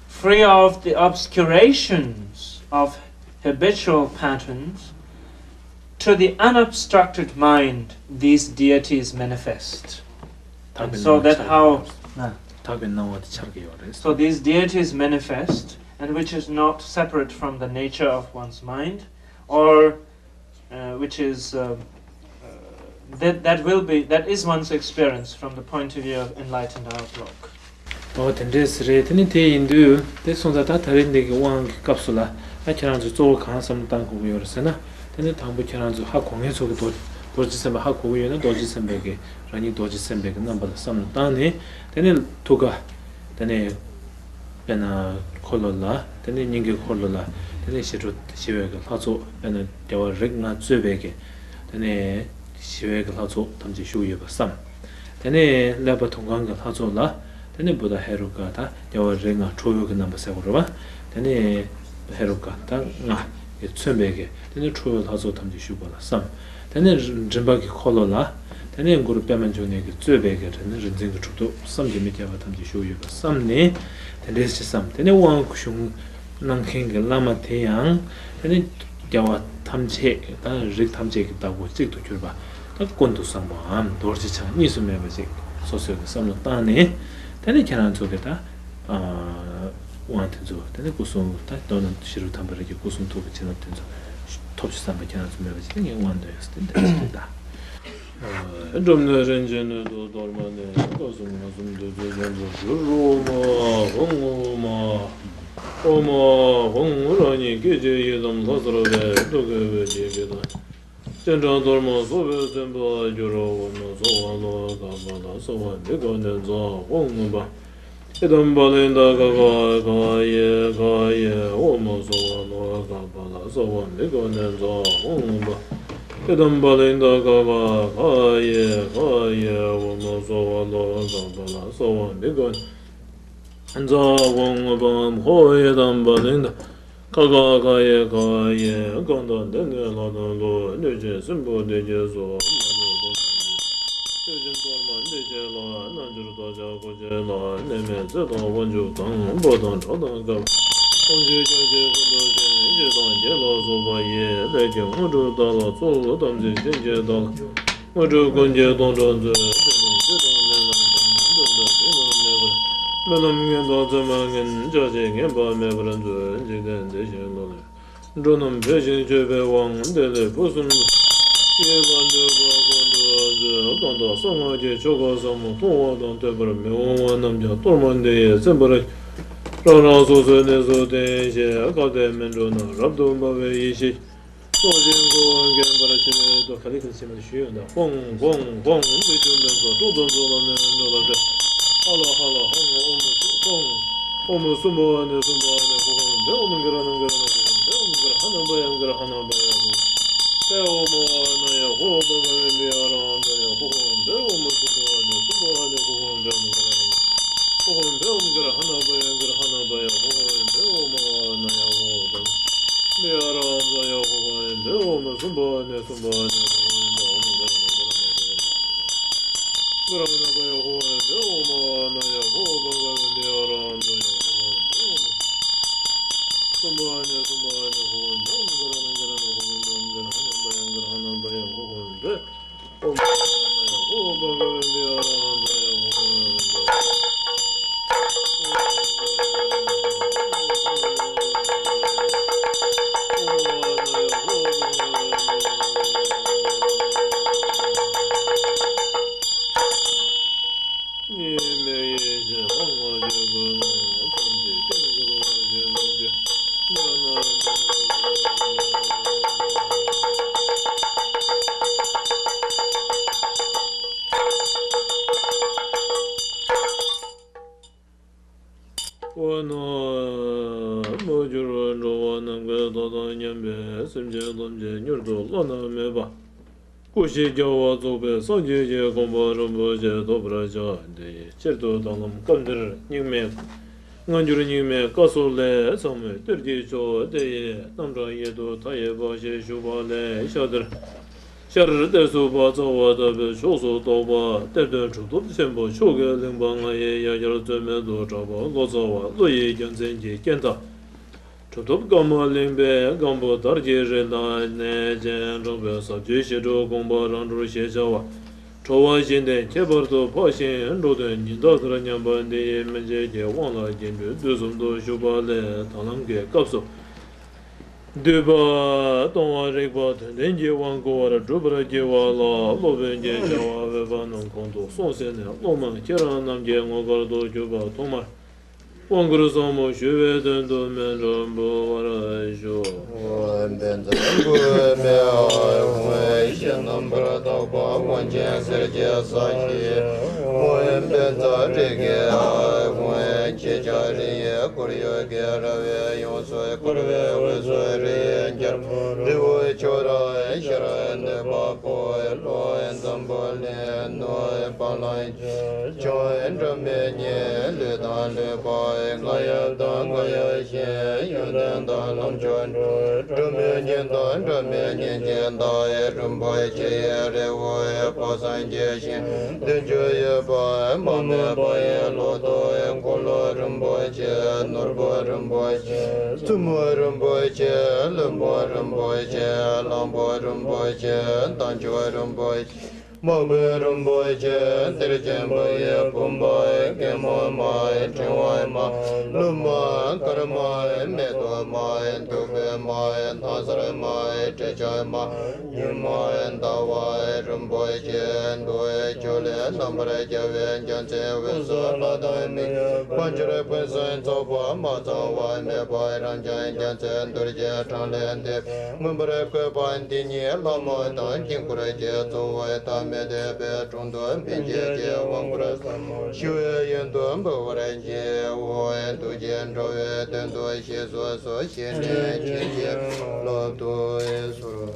free of the obscurations of habitual patterns, to the unobstructed mind, these deities manifest. And so that how དག་པའི་སྣང་བ་དེ་འཆར་གྱི་ཡོད་རེད། So these deities manifest, and which is not separate from the nature of one's mind, or uh, which is uh, uh, that that will be that is one's experience from the point of view of enlightened outlook. ཨོ་དེ་འདྲས་རེད། དེ་ནི་དེ་ཡིན་དུས་དེ་སོང་ཙང་ད་ད་རེས་འདི་གི་དབང་གི་སྐབས་སུ་ལ་ད་ཁྱེད་རང་ཚོས་གཙོ་བོ་གང་བསམ་བློ་བཏང་དགོས་ཀྱི་ཡོད་རེད་ཟེར་ན། དེ་ནི་དང་པོ་ཁྱེད་རང་ཚོས་ཧ་གོ་མཁན་ཚོ་གི་རྡོ་རྡོ་རྗེ་སེམས་དཔའ་ཧ་གོ་གི་ཡོད་ན་རྡོ་རྗེ་སེམས་དཔའི་གི་རང་ཉིད་རྡོ་རྗེ་སེམས་དཔའི་གི་རྣམ་པ་ལ་བསམ་བློ་བཏང་ནས། དེ་ནི་ཐུགས་ཀ་དེ་ནི་དཔེར་ན་འཁོར་ལོ་ལ་དེ་ནི་སྙིང་གའི་འཁོར་ལོ་ལ་དེ་ནི་ཞི་ཁྲོ་ཞི་བའི་གི་ལྷ་ཚོགས་དཔེར་ན་རྒྱལ་བ་རིགས་ལྔ་གཙོས་པའི་གི་དེ་ནི་ཞི་བའི་གི་ལྷ་ཚོགས་ཐམས་ཅད་བཞུགས་ཡོད་པ་བསམ། དེ་ནས་ཀླད་པ་དུང་ཁང་གི་ལྷ་ཚོགས་ལ། དེ་ནས་བུདྡྷ་ཧེ་རུ་ཀ་དང་རྒྱལ་བ་རིགས་ལྔ་ཁྲོ་བོའི་གི་རྣམ་པ་ཟེར་བ་རེད་བ། དེ་ནས་ཧེ་རུ་ཀ་དང་ལྔ་ཡིས་མཚོན་པའི་གི་དེ་ནས་ཁྲོ་བོའི་ལྷ་ཚོགས་ཐམས་ཅད་བཞུགས་པ་ལ་བསམ། དེ་ནས་མགྲིན་པ་གི་འཁོར་ལོ་ལ། དེ་ནས་གུ་རུ་པདྨ་འབྱུང་གནས་ཀྱིས་གཙོས་པའི་གི་དེ་ནས་རིག་འཛིན་གྱི་གྲུབ་ཐོབ་བསམ་གྱིས་མི་ཁྱབ་པ་ཐམས་ཅད་བཞུགས་ཡོད་པ་བསམ་ནས། དེ་འདྲས་ཅིག་བསམ། དེ་ནས་དབང་གཞུང་གནང་མཁན་གྱི་བླ་མ་དེ་ཡང་དེ་ནི་རྒྱལ་བ་ཐམས་ཅད་དང་རིགས་ཐམས་ཅད་ཀྱི་བདག་པོ་གཅིག་ཏུ་གྱུར་པ་དང་ཀུན་ཏུ་བཟང་པོའམ་རྡོ་རྗེ་འཆང་གཉིས་སུ་མེད་པ་ཅིག་ སོ་སོའི་གི་བསམ་བློ་བཏང་ནས། དེ་ནས་ཁྱེད་རང་ཚོ་གི་ད་ཨ་དབང་དེ་ཚོ། དེ་ནས་སྐུ་གསུང་ད་རྟོགས་ལྡན་ཤེས་རབ་དམ་པ་རིགས་ཀྱི་སྐུ་གསུང་ཐུགས་ཀྱི་བྱིན་རླབས་དེ་ཚོ་ཐོབ་ཆོག་བསམ་པ་ཁྱེད་རང་ཚོ་མེད་པ་ཅིག་ངས་དབང་འདོན་ཡོད་ཟེར་ཏེ་འདི་འདྲ་ཞིག་རེད་ད། སྒྲུབ་ནས་རིན་ཆེན་སྣོད་དུ་གཏོར་མ་ནས། སྐབས་སུ་མངོན་སུམ་བདུད་རྩི་ལྷུན་པོར་གྱུར། ཨོ་མ་ཧཱུྃ། ཨོ་མ་ཨོ་མ་ཧཱུྃ། རང་ཉིད་སྐད་ཅིག་ཡི་དམ་ལྷ་སར་འཕེལ། ཐུགས་ཀྱི་འོད་ཀྱིས་བགེགས་དང་སྤྱན་དྲངས། གཏོར་མ་སོགས་པས་མཚོན་པར་གྱུར། ཨོ་མ་སྭ་བྷཱ་ལོ་ཀ་པཱ་ལ་སརྦ་བིགྷ་ནན་ཛཿཧཱུྃ། ཨོ་མ་ཨི་དམ་བ་ལི་ཏ་ག་ག་ག་ཡེ་ག་ཡེ། ཨོ་མ་སྭ་བྷཱ་ལོ་ཀ་པཱ་ལ་སརྦ་བིགྷ་ནན་ཛཿཧཱུྃ། ཨི་དམ་བ་ལི་ཏ་ག་ག་ག་ཡེ་ག་ཡེ། ཨོ་མ་སྭ་བྷཱ་ལོ་ཀ་པཱ་ལ་སརྦ་བིགྷ་ནན་ཛཿཧཱུྃ། ཧོ། ཨི་དམ་བ་ལི་ཏ་ག་ག་ག་ཡེ་ག་ཡེ། གང་དག་འདི་ནི་ལྷ་དང་ཀླུ། གནོད་སྦྱིན་སྲིན་པོ་སྡེ་བརྒྱད་སོགས། མ་ལུས་པ་ཐམས་ཅད་བཏུལ་ཞིང་གཏོར་མ་འདི་བྱས་ལ། རྣལ་འབྱོར་བདག་ཅག་སྐུ་མཆེད་ལ། གནས་མལ་རྩེ་དང་དབང་ཕྱུག་དང་། འབོ་དང་གྲོ་དང་སྒ་སྦུག་དབང་ཕྱུག་ཀྱང་ཁྱེད་ཀུན་ཏུ་བྱོན། སྤྱིར་བཏང་ཁྱེད་ལ་སོགས་པ་ཡི། ལས་ཀྱི་དངོས་གྲུབ་བདག་ལ་སྩོལ། དམ་ཚིག་ཅན་གྱི་བདག་ལ། དངོས་གྲུབ་ཀུན་གྱི་སྡོང་གྲོགས་མཛོད། དེ་རྣམས་སྲིད་དང་མི་རྣམས་དང་། འགྲོ་དང་འདི་རྣམས་མེད་པར། རྨི་ལམ་ངན་དང་བཙུན་མ་ངན། ཆགས་ཆེ་ངན་པ་མེད་པར་མཛོད། འཇིག་རྟེན་འདི་ཞིང་ལ་ལུས་འགྲོ་རྣམས་འཕེལ་ཞིང་ཆོས་འཕེལ་བའང་། བདེ་ལེགས་ཕུན་སུམ་ཚོགས་པའི་ལམ་བདེ་བ་ཀུན་ཏུ་མཛོད། གང་དག་གསང་སྔགས་ཀྱི་ཆོ་ག་ཟབ་མོ་མཐོང་བ་དང་ཐོས་པར་མི་འོང་བ་རྣམས་ཀྱང་གཏོར་མ་འདི་ཡིས་ཚིམ་པར་ཤོག། རང་རང་སོ་སོའི་གནས་སུ་བརྟན་ཞིང་། སྐབས་དེར་མི་འགྲོ་ན་རབ་ཏུ་འབར་བའི་ཡེ་ཤེས་ཀྱི་ཚོགས་ཀྱིས་འཁོར་བ་འགེངས་པར་བྱེད་དོ། ག་ལེ་ག་ལེ་བྱེད་མ་ཞུ་ཡོད་ད། ཧཱུྃ་ཧཱུྃ་ཧཱུྃ། འདི་ཆུ་འབེན་ས་དྲུག་ཏུ་འཛུལ་ལ་ནི་འགྲོ་ལ་ཕེབས། ཧ་ལ་ཧ་ལ་ཧཱུྃ། ཨོཾ་ཨོཾ། ཨོཾ་གསུམ་པོ་ནི་གསུམ་པོ་ནི་ཧཱུྃ་ཧཱུྃ་བྷཻ། ཨོཾ་གྷི་ར་ཎ་གྷི་ར་ཎ་ཧཱུྃ་ཧཱུྃ་བྷཻ། ཨོཾ་གྷི་ར་ཧ་ཎ་བྷ་ཡ་གྷི་ར་ཧ་ཎ་བྷ་ཡ་ཧཱུྃ་ཧཱུྃ་བྷཻ། ཨོཾ་ཨ་ན་ཡ་ཧོ་བྷ་ག་བྷེ་བྷི་ཡ་ར་ཧ་ཎ་ཡ་ཧཱུྃ་ཧཱུྃ་བྷཻ། ཨོཾ་གསུམ་པོ་ནི་གསུམ་པོ་ནི་ཧཱུྃ་ཧཱུྃ་བྷཻ། ཨོཾ་གྷི་ར་ཎ་ཧཱུྃ་ཧཱུྃ་བྷཻ། ཨོཾ་གྷི་ར་ཧ་ཎ་བྷ་ཡ་གྷི་ར་ཧ་ཎ་བྷ་ཡ་ཧཱུྃ་ཧཱུྃ་བྷཻ། ཨོཾ་ཨ་ན་ཡ་ཧོ་བྷ་ག་བྷེ་བྷི་ཡ་ར་ཧ་ཎ་ཡ་ཧཱུྃ་ཧཱུྃ་བྷཻ། ཨོཾ་གསུམ་པོ་ནི་གསུམ་པོ་ནི་ཧཱུྃ་ཧཱུྃ་བྷཻ། ཨོཾ་གྷི་ར་ཎ་གྷི་ར་ཎ་ཧཱུྃ་ཧཱུྃ་བྷཻ། ཨོཾ་ཨ་ན་ཡ་ཧོ་བྷ་ག་བྷེ་བྷི་ཡ་ར་ཧ་ཎ་ཡ་ཧཱུྃ་ཧཱུྃ་བྷཻ། ཨོཾ་གསུམ་པོ་ནི་གསུམ་པོ་ནི་ཧཱུྃ་ཧཱུྃ་བྷཻ། ཨོཾ་གྷི་ར་ཎ་གྷི་ར་ཎ་ཧཱུྃ་ཧཱུྃ་བྷཻ། ཨོཾ་གྷི་ར་ཧ་ཎ་བྷ་ཡ་གྷི་ར་ཧ་ཎ་བྷ་ཡ་ཧཱུྃ་ཧཱུྃ་བྷཻ། ཨོཾ་ཨ་ན་ཡ་ཧོ་བྷ་ག་བྷེ་བྷི་ཡ་ར་ཧ་ཎ་ཡ་ཧཱུྃ་ཧཱུྃ་བྷཻ། འོ་ན་མ་གྱུར་འགྲོ་བ་ནམ་མཁའི་མཐའ་དང་མཉམ་པའི་སེམས་ཅན་ཐམས་ཅད་མྱུར་དུ་བླ་ན་མེད་པ་སྐུ་བཞི་རྒྱལ་བ་རྫོགས་པའི་སངས་རྒྱས་ཀྱི་གོ་འཕང་རིན་པོ་ཆེ་ཐོབ་པར་བྱ། དེའི་ཕྱིར་དུ་ད་ལམ་སྐབས་འདིར་སྙིགས་མའི་སྔ་འགྱུར་སྙིགས་མའི་སྐབས་སུ་ལས་ཚང་མས་གཏེར་གྱི་མཆོག་དེ་ཡི་རྣམ་གྲངས་ཡིད་དུ་མཐའ་ཡས་པ་ཞེས་ཞུ་བ་ལས་ཤར་གཏེར། ཤར་གཏེར་སུ་བག་ཚ་བ་དག་པའི་ཕྱོགས་སུ་གཏོགས་པ་གཏེར་སྟོན་གྲུབ་ཐོབ་ཆེན་པོ་མཆོག་གི་གླིང་པ་ལྔ་ཡི་ཡ་གྱལ་རྩོད་མེད་དུ་གྲགས་པ་ལོ་ཙཱ་བ་ཀླུ་ཡི་རྒྱལ་མཚན་གྱི་རྐྱེན་དང་། གྲུབ་ཐོབ་ཀརྨ་གླིང་པའི་སྒམ་པོ་དར་གྱི་རི་ལ་གནས་ཅན་གྲགས་པའི་ཟབ་ཆོས་ཞི་ཁྲོའི་དགོངས་པ་རང་གྲོལ་ཞེས་བྱ་བ། གྲོལ་བ་བཞི་ལྡན་ཁྱད་པར་དུ་འཕགས་ཤིང་འགྲོ་དོན་ཉི་ཟླ་ལྟར་མཉམ་པ་འདི་ཡི་སྨིན་བྱེད་ཀྱི་དབང་ལ་རྒྱན་སྤྲོས་དུས་གསུམ་དུ་བཞུགས་པ་ལས་ད་ལམ་གྱི་སྐབས་སུ། འདུས་པ་ལྟུང་བ་རིག་པ་དོན་ལྡན་གྱི་དབང་བསྐུར་བར་སྒྲུབ་པར་བགྱི་བ་ལ་སློབ་དཔོན་གྱི་བྱ་བ་འོས་པ་རྣམས་གོང་དུ་སོང་ཟིན་ནས་སློབ་མ་ཁྱེད་རང་རྣམས་ཀྱི་ངོ་དཀར་དུ་གྱུར་པ་ཐོག་མར་དབང་བསྐུར་ཟབ་མོ་ཞུ་བའི་དོན་དུ་སྨིན་གྲོལ་འབུལ་བར་ཞུ། མ་གོས་རིན་པོ་ཆེ་གཏེར་ཆེན་པོ་ཡི་བུམ་པ། རྒན་མོ་མ་ཕྲེང་བ་མ་ལུ་མ་དཀར་མ་མེ་ཏོག་མ་བདུག་སྤོས་མ་ཐང་སར་མ་དྲི་ཆབ་མ། ཉི་མ་ཟླ་བ་རིན་པོ་ཆེ་འདུ་བའི་ཆུ་ལས་རྣམ་པར་རྒྱལ་བའི་རྒྱལ་མཚན་དབུས་སུ་ལྷ་དང་མི་དབྱེར་དཔལ་འབྱོར་ཕུན་སུམ་ཚོགས་པ་མ་ཚང་བ་མེད་པ་རབ་འབྱམས་རྒྱལ་མཚན་རྡོ་རྗེ་འཕྲང་ལས་འདས་པའི་མངོན་པར་བཀོད་པ་འདི་ཉིད་ལྷ་མོ་དང་དཀྱིལ་འཁོར་གྱི་གཙོ་བོ་ཐ་མལ་དད་པའི་དྲུང་དུ་འཕེན་བྱེད་ཀྱི་དབང་བསྐུར་ཞི་བའི་ཡོན་དུ་འབུལ་བར་བགྱིའོ། ཐུགས་རྗེས་འགྲོ་བའི་དོན་དུ་ཞེས་སུ་གསོལ། ཞེས་ནས་བྱིན་གྱིས་བརླབ་ཏུ་གསོལ།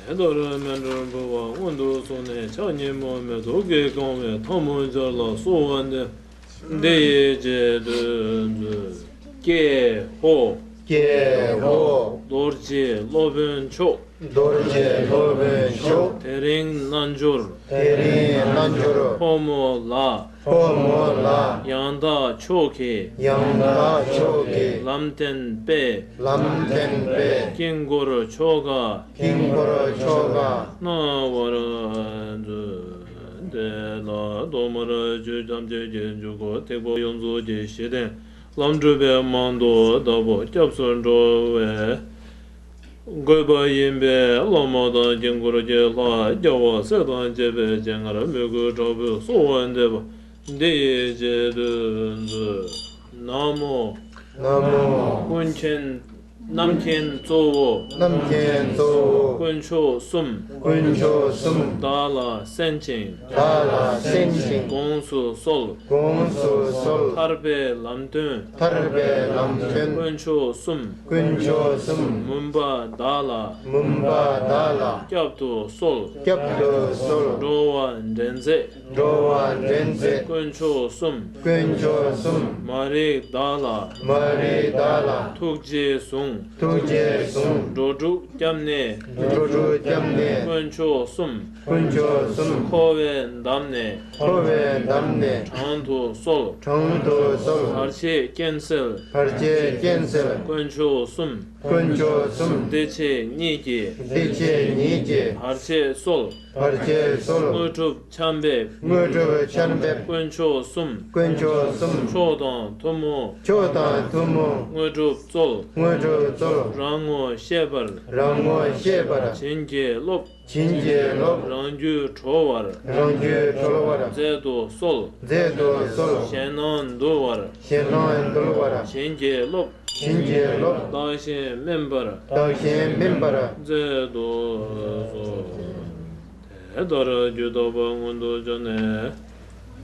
དེ་ལྟར་སྨན་སྤྲུལ་བུ་བ་སྔོན་དུ་སོང་ནས་ཕྱག་གཉིས་པོ་མེ་ཏོག་གིས་བཀང་བའི་ཐལ་མོ་སྦྱར་ལ་གསོལ་བ་འདེབས། འདི་ཡི་རྗེས་ཟློས་མཛོད། ཀྱེ་ཧོ། ཀྱེ་ཧོ། རྡོ་རྗེ་སློབ་དཔོན་མཆོག་རྡོ་རྗེ་སློབ་དཔོན་མཆོག་དེ་རིང་རྣལ་འབྱོར། དེ་རིང་རྣལ་འབྱོར། ཕོ་མོ་ལ། ཕོ་མོ་ལ། ཡང་དག་མཆོག་གི། ཡང་དག་མཆོག་གི། ལམ་བསྟན་པའི། ལམ་བསྟན་པའི། དཀྱིལ་འཁོར་ཆོ་ག་དཀྱིལ་འཁོར་ཆོ་ག་གནང་བར་མཛོད། དེ་ལ་ཐོག་མར་ཆོས་ཐམས་ཅད་ཀྱི་འཇུག་སྒོ་ཐེག་པ་ཡོངས་རྫོགས་ཀྱི་གཞི་རྟེན་ལམ་སྒྲུབ་པའི་མང་ཐོག་བདག་པོ་སྐྱབས་སུ་འགྲོ་བའི་དགོས་པ་ཡིན་པས། བླ་མ་དང་དཀྱིལ་འཁོར་གྱི་ལྷ་རྒྱལ་བ་སྲས་དང་བཅས་པའི་སྤྱན་སྔར་མོས་གུས་དྲག་པོས་གསོལ་བ་འདེབས་པ། འདི་ཡི་རྗེས་ཟློས་མཛོད། ན་མོ། ན་མོ། ཀུན་མཁྱེན། རྣམ་མཁྱེན་གཙོ་བོ། རྣམ་མཁྱེན་གཙོ་བོ། དཀོན་མཆོག་གསུམ། དཀོན་མཆོག་གསུམ། བདག་ལ་གསན་ཅིང་། བདག་ལ་གསན་ཅིང་། དགོངས་སུ་གསོལ། དགོངས་སུ་གསོལ། ཐར་པའི་ལམ་སྟོན། ཐར་པའི་ལམ་སྟོན། དཀོན་མཆོག་གསུམ། དཀོན་མཆོག་གསུམ། མུན་པ་བདག་ལ། མུན་པ་བདག་ལ། བསྐྱབ་ཏུ་གསོལ། བསྐྱབ་ཏུ་གསོལ། འགྲོ་བ་འདྲེན་མཛད། འགྲོ་བ་འདྲེན་མཛད། དཀོན་མཆོག་གསུམ། དཀོན་མཆོག་གསུམ། མ་རིག་བདག་ལ། མ་རིག་བདག་ལ། ཐུགས་རྗེས་བཟུང་། ཐུགས་རྗེས་བཟུང་། འགྲོ་དྲུག་སྐྱབས་གནས། འགྲོ་དྲུག་སྐྱབས་གནས། དཀོན་མཆོག་གསུམ། དཀོན་མཆོག་གསུམ། འཁོར་བའི་འདམ་ནས། འཁོར་བའི་འདམ་ནས། དྲང་དུ་གསོལ། དྲང་དུ་གསོལ། བར་ཆད་རྐྱེན་སེལ། བར་ཆད་རྐྱེན་སེལ། དཀོན་མཆོག་གསུམ། དཀོན་མཆོག་གསུམ། བདེ་གཤེགས་ཉིད་ཀྱི། བདེ་གཤེགས་ཉིད་ཀྱི། བར་ཆད་སོལ། བར་ཆད་སོལ། དངོས་གྲུབ་ཆར་འབེབས། དངོས་གྲུབ་ཆར་འབེབས། དཀོན་མཆོག་གསུམ། དཀོན་མཆོག་གསུམ། མཆོག་དང་ཐུན་མོང་། མཆོག་དང་ཐུན་མོང་། དངོས་གྲུབ་སྩོལ། དངོས་གྲུབ་སྩོལ། རང་ངོ་ཤེས་པར། རང་ངོ་ཤེས་པར། བྱིན་གྱིས་རློབས། བྱིན་གྱིས་རློབས། རང་རྒྱུད་གྲོལ་བར། རང་རྒྱུད་གྲོལ་བར། མཛད་དུ་གསོལ། མཛད་དུ་གསོལ། ཞེད་སྣང་འདུལ་བར། ཞེད་སྣང་འདུལ་བར། བྱིན་གྱིས་རློབས། བྱིན་གྱིས་རློབས། བདག་གཞན་སྨིན་པར། བདག་གཞན་སྨིན་པར། མཛད་དུ་གསོལ། དེ་ལྟར་རྒྱུད་ཐོག་པ་སྔོན་དུ་བྱོན་ནས།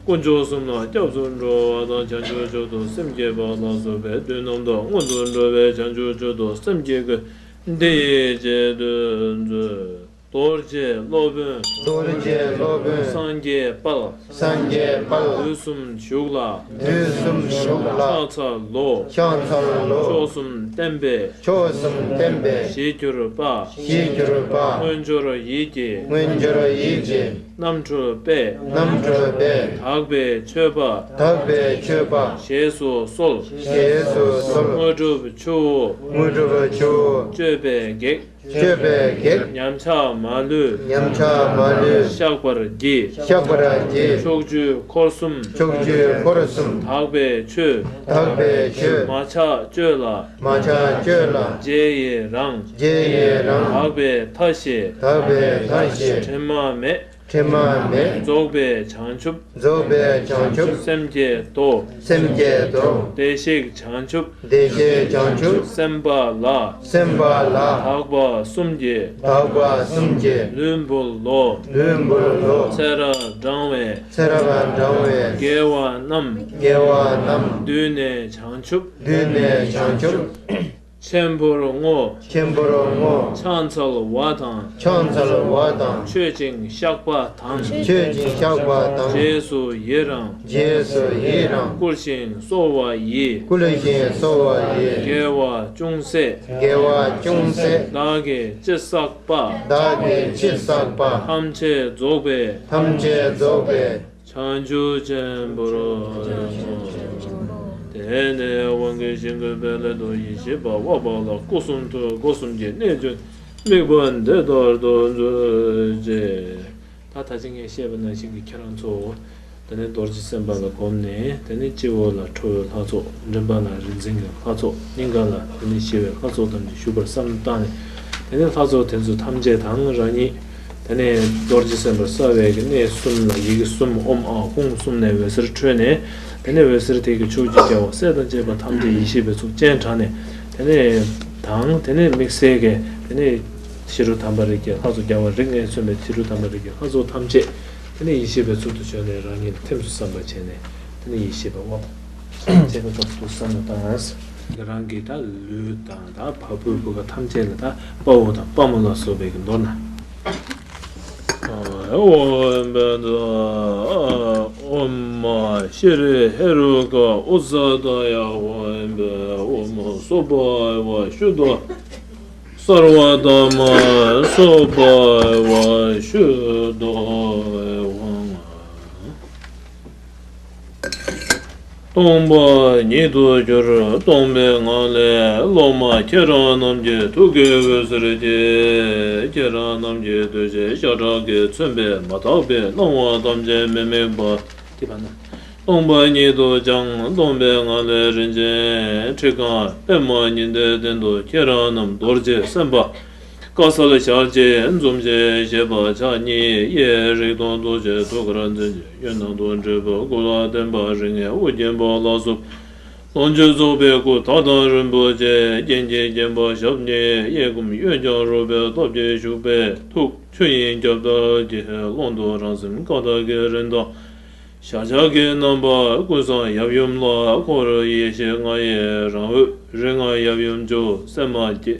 དཀོན་མཆོག་གསུམ་ལ་སྐྱབས་སུ་འགྲོ་བ་དང་། བྱང་ཆུབ་མཆོག་ཏུ་སེམས་བསྐྱེད་པ་ལ་སོགས་པའི་དོན་རྣམ་དག་སྔོན་དུ་འགྲོ་བའི་བྱང་ཆུབ་མཆོག་ཏུ་སེམས་བསྐྱེད་ཀྱི། འདི་ཡི་རྗེས་ཟློས་མཛོད། རྡོ་རྗེ་སློབ་དཔོན། རྡོ་རྗེ་སློབ་དཔོན། སངས་རྒྱས་དཔལ། སངས་རྒྱས་དཔལ། དུས་གསུམ་བཞུགས་ལ། དུས་གསུམ་བཞུགས་ལ། ཕྱག་འཚལ་ལོ། ཕྱག་འཚལ་ལོ། མཆོག་གསུམ་བསྟན་པའི། མཆོག་གསུམ་བསྟན་པའི། ཞི་གྱུར་པ། ཞི་གྱུར་པ། དངོས་འབྱོར་ཡིད་ཀྱི། དངོས་འབྱོར་ཡིད་ཀྱི། རྣམ་འཕྲུལ་དཔལ། རྣམ་འཕྲུལ་དཔལ། དག་པའི་མཆོད་པ། དག་པའི་མཆོད་པ། བཞེས་སུ་གསོལ། བཞེས་སུ་གསོལ། དངོས་གྲུབ་ཆུ་བོ། དངོས་གྲུབ་ཆུ་བོ། སྤྱོད་པའི་བགེགས། སྤྱོད་པའི་བགེགས། ཉམས་ཆག་མ་ལུས། ཉམས་ཆག་མ་ལུས། བཤགས་པར་བགྱི། བཤགས་པར་བགྱི། ཕྱོགས་བཅུའི་འཁོར་གསུམ། ཕྱོགས་བཅུའི་འཁོར་གསུམ། དག་པའི་ཆོས། དག་པའི་ཆོས། མ་ཆགས་སྤྱོད་ལ། མ་ཆགས་སྤྱོད་ལ། རྗེས་ཡི་རང་། རྗེས་ཡི་རང་། དག་པའི་མཐའ་བཞི། དག་པའི་མཐའ་བཞི། དྲི་མ་མེད། དྲི་མ་མེད། རྫོགས་པའི་བྱང་ཆུབ། རྫོགས་པའི་བྱང་ཆུབ། སེམས་བསྐྱེད་དོ། སེམས་བསྐྱེད་དོ། བདེ་གཤེགས་བྱང་ཆུབ། བདེ་གཤེགས་བྱང་ཆུབ། སེམས་དཔའ་ལ། སེམས་དཔའ་ལ། དག་པ་གསུམ་གྱི། དག་པ་གསུམ་གྱི། ལུས་འབུལ་ལོ། ལུས་འབུལ་ལོ། ཚེ་རབས་བགྲང་བའི། ཚེ་རབས་བགྲང་བའི། དགེ་བ་རྣམས། དགེ་བ་རྣམས། བསྡུས་ནས་བྱང་ཆུབ། བསྡུས་ནས་བྱང་ཆུབ། ཆེན་པོར་བསྔོ། ཆེན་པོར་བསྔོ། ཕྱག་འཚལ་བ་དང་། ཕྱག་འཚལ་བ་དང་། མཆོད་ཅིང་བཤགས་པ་དང་། མཆོད་ཅིང་བཤགས་པ་དང་། རྗེས་སུ་ཡི་རང་། རྗེས་སུ་ཡི་རང་། བསྐུལ་ཞིང་གསོལ་བ་ཡི། བསྐུལ་ཞིང་གསོལ་བ་ཡི། དགེ་བ་ཅུང་ཟད། དགེ་བ་ཅུང་ཟད། བདག་གིས་ཅི་བསགས་པ། བདག་གིས་ཅི་བསགས་པ། ཐམས་ཅད་རྫོགས་པའི། ཐམས་ཅད་རྫོགས་པའི། བྱང་ཆུབ་ཆེན་པོར་བསྔོ། དེ་ནས་དབང་གི་ཞིང་ཀུན་དཔལ་ལས་དང་ཡེ་ཤེས་པ་དབའ་བ་ལ་སྐུ་གསུང་ཐུགས་སྒོ་གསུམ་གྱི་གནས་བཅུ། དམིགས་པ་འདི་ལྟར་དུ་མཛོད་ཅིག་ད་ད་ཅི་ངས་བཤད་པ་ནང་བཞིན་གྱི་ཁྱེད་རང་ཚོ། དེ་ནས་རྡོ་རྗེ་སེམས་དཔའ་ལ་བསྒོམས་ནས། དེ་ནས་སྤྱི་བོ་ལ་ཁྲོ་བོའི་ལྷ་ཚོགས། མགྲིན་པ་ལ་རིག་འཛིན་གྱི་ལྷ་ཚོགས། སྙིང་ག་ལ་དེ་ནས་ཞི་བའི་ལྷ་ཚོགས་ཐམས་ཅད་བཞུགས་པར་བསམ་བཏང་ནས། དེ་ནས་ལྷ་ཚོགས་དེ་ཚོ་ཐམས་ཅད་དང་རང་ཉིད། དེ་ནས་རྡོ་རྗེ་སེམས་དཔའ་གསལ་བའི་གི་གནས་གསུམ་ལ་ཡི་གེ་གསུམ་ཨོཾ་ཨཱཿཧཱུྃ་གསུམ་ནས་འོད་ཟེར་འཕྲོས་ནས། དེ་ནས་འོད་ཟེར་དེ་གི་ཕྱོགས་ཀྱི་རྒྱལ་བ་སྲས་དང་བཅས་པ་ཐམས་ཅད་ཡེ་ཤེས་པའི་ཚོགས་སྤྱན་དྲངས་ནས། དེ་ནས་དང་དེ་ནས་དམིགས་བསལ་གྱི་དེ་ནས་ཤེས་རབ་དམ་པ་རིགས་ཀྱི་ལྷ་ཚོགས། རྒྱལ་བ་རིགས་ལྔས་མཚོན་པའི་ཤེས་རབ་དམ་པ་རིགས་ཀྱི་ལྷ་ཚོགས་ཐམས་ཅད་དེ་ནས་ཡེ་ཤེས་པའི་ཚུལ་དུ་བྱོན་ནས་རང་ཉིད་ལ་ཐིམ་དུ་བསམ་པ་བྱས་ནས། དེ་ནས་ཡེ་ཤེས་པའི་དབང་བྱེད་པ་ཐོབ་ཏུ་བསམ་བློ་བཏང་། རང་གི་ད་ལུས་དང་ད་བ་སྤུའི་བུ་ག་ཐམས་ཅད་ལ་ད་དཔའ་བོ་དང་དཔའ་མོ་ལ་སོགས་པའི་གི་མདོར་ན། ཨོཾ་བཛྲ་ཨོཾ་ཤྲཱི་ཧེ་རུ་ཀ་ཨུ་ཛ་ཏ་ཡ། ཨོཾ་བཛྲ་ཨོཾ་སྭ་བྷཱ་ཝ་ཤུདྡྷ་སརྦ་དྷརྨ་སྭ་བྷཱ་ཝ་ཤུདྡྷ་ཨོཾ། སྟོང་པ་ཉིད་དུ་གྱུར། སྟོང་པའི་ངང་ལས་སློབ་མ་ཁྱེད་རང་རྣམས་ཀྱི་ཐུགས་ཀའི་འོད་ཟེར་གྱིས། ཁྱེད་རང་རྣམས་ཀྱི་གདུལ་བྱའི་ཤ་ཁྲག་གིས་མཚོན་པའི་མ་དག་པའི་སྣང་བ་ཐམས་ཅད་མི་དམིགས་པ། སྟོང་པ་ཉིད་དུ་སྦྱངས། སྟོང་པའི་ངང་ལས་རིན་ཆེན་ཁྲི་རྐང་པདྨ་ཉི་ཟླའི་སྟེང་དུ་ཁྱེད་རང་རྣམས་རྡོ་རྗེ་སེམས་དཔའ། དཀར་གསལ་ཞལ་གཅིག་འཛུམ་ཞིག་བཞད་པ་ཕྱག་གཉིས་གཡས། རིག་སྟོང་རྡོ་རྗེ་ཐུགས་ཀར་འཛིན་ཅིང་གཡོན་དང་དུ་འབྲེལ་བའི་སྐུ་ལ་བརྟེན་པ་རིགས་ལྔའི་དབུ་རྒྱན་པ་ལ་སོགས་ལོངས་སྤྱོད་རྫོགས་པའི་སྐུ་མཐའ་དག་རིན་པོ་ཆེ། རྒྱན་གྱིས་བརྒྱན་པ་ཞབས་གཉིས་གཡས་བསྐུམ་གཡོན་བརྐྱང་རོལ་པའི་སྟོབས་ཀྱིས་བཞུགས་པའི་ཐུགས་ཆོས་དབྱིངས་ཁྱབ་བརྡལ་གྱི་ཀློང་དུ་རང་སེམས་ཀ་དག་གི་རིམ་དང་། ཞག་ཆག་གི་རྣམ་པ། ཀུན་བཟང་ཡབ་ཡུམ་ལ་འཁོར་ཡེ་ཤེས་ལྔ་ཡི་རང་འོད་རིགས་ལྔ་ཡབ་ཡུམ་མཆོག་སེམས་མ་བརྒྱད།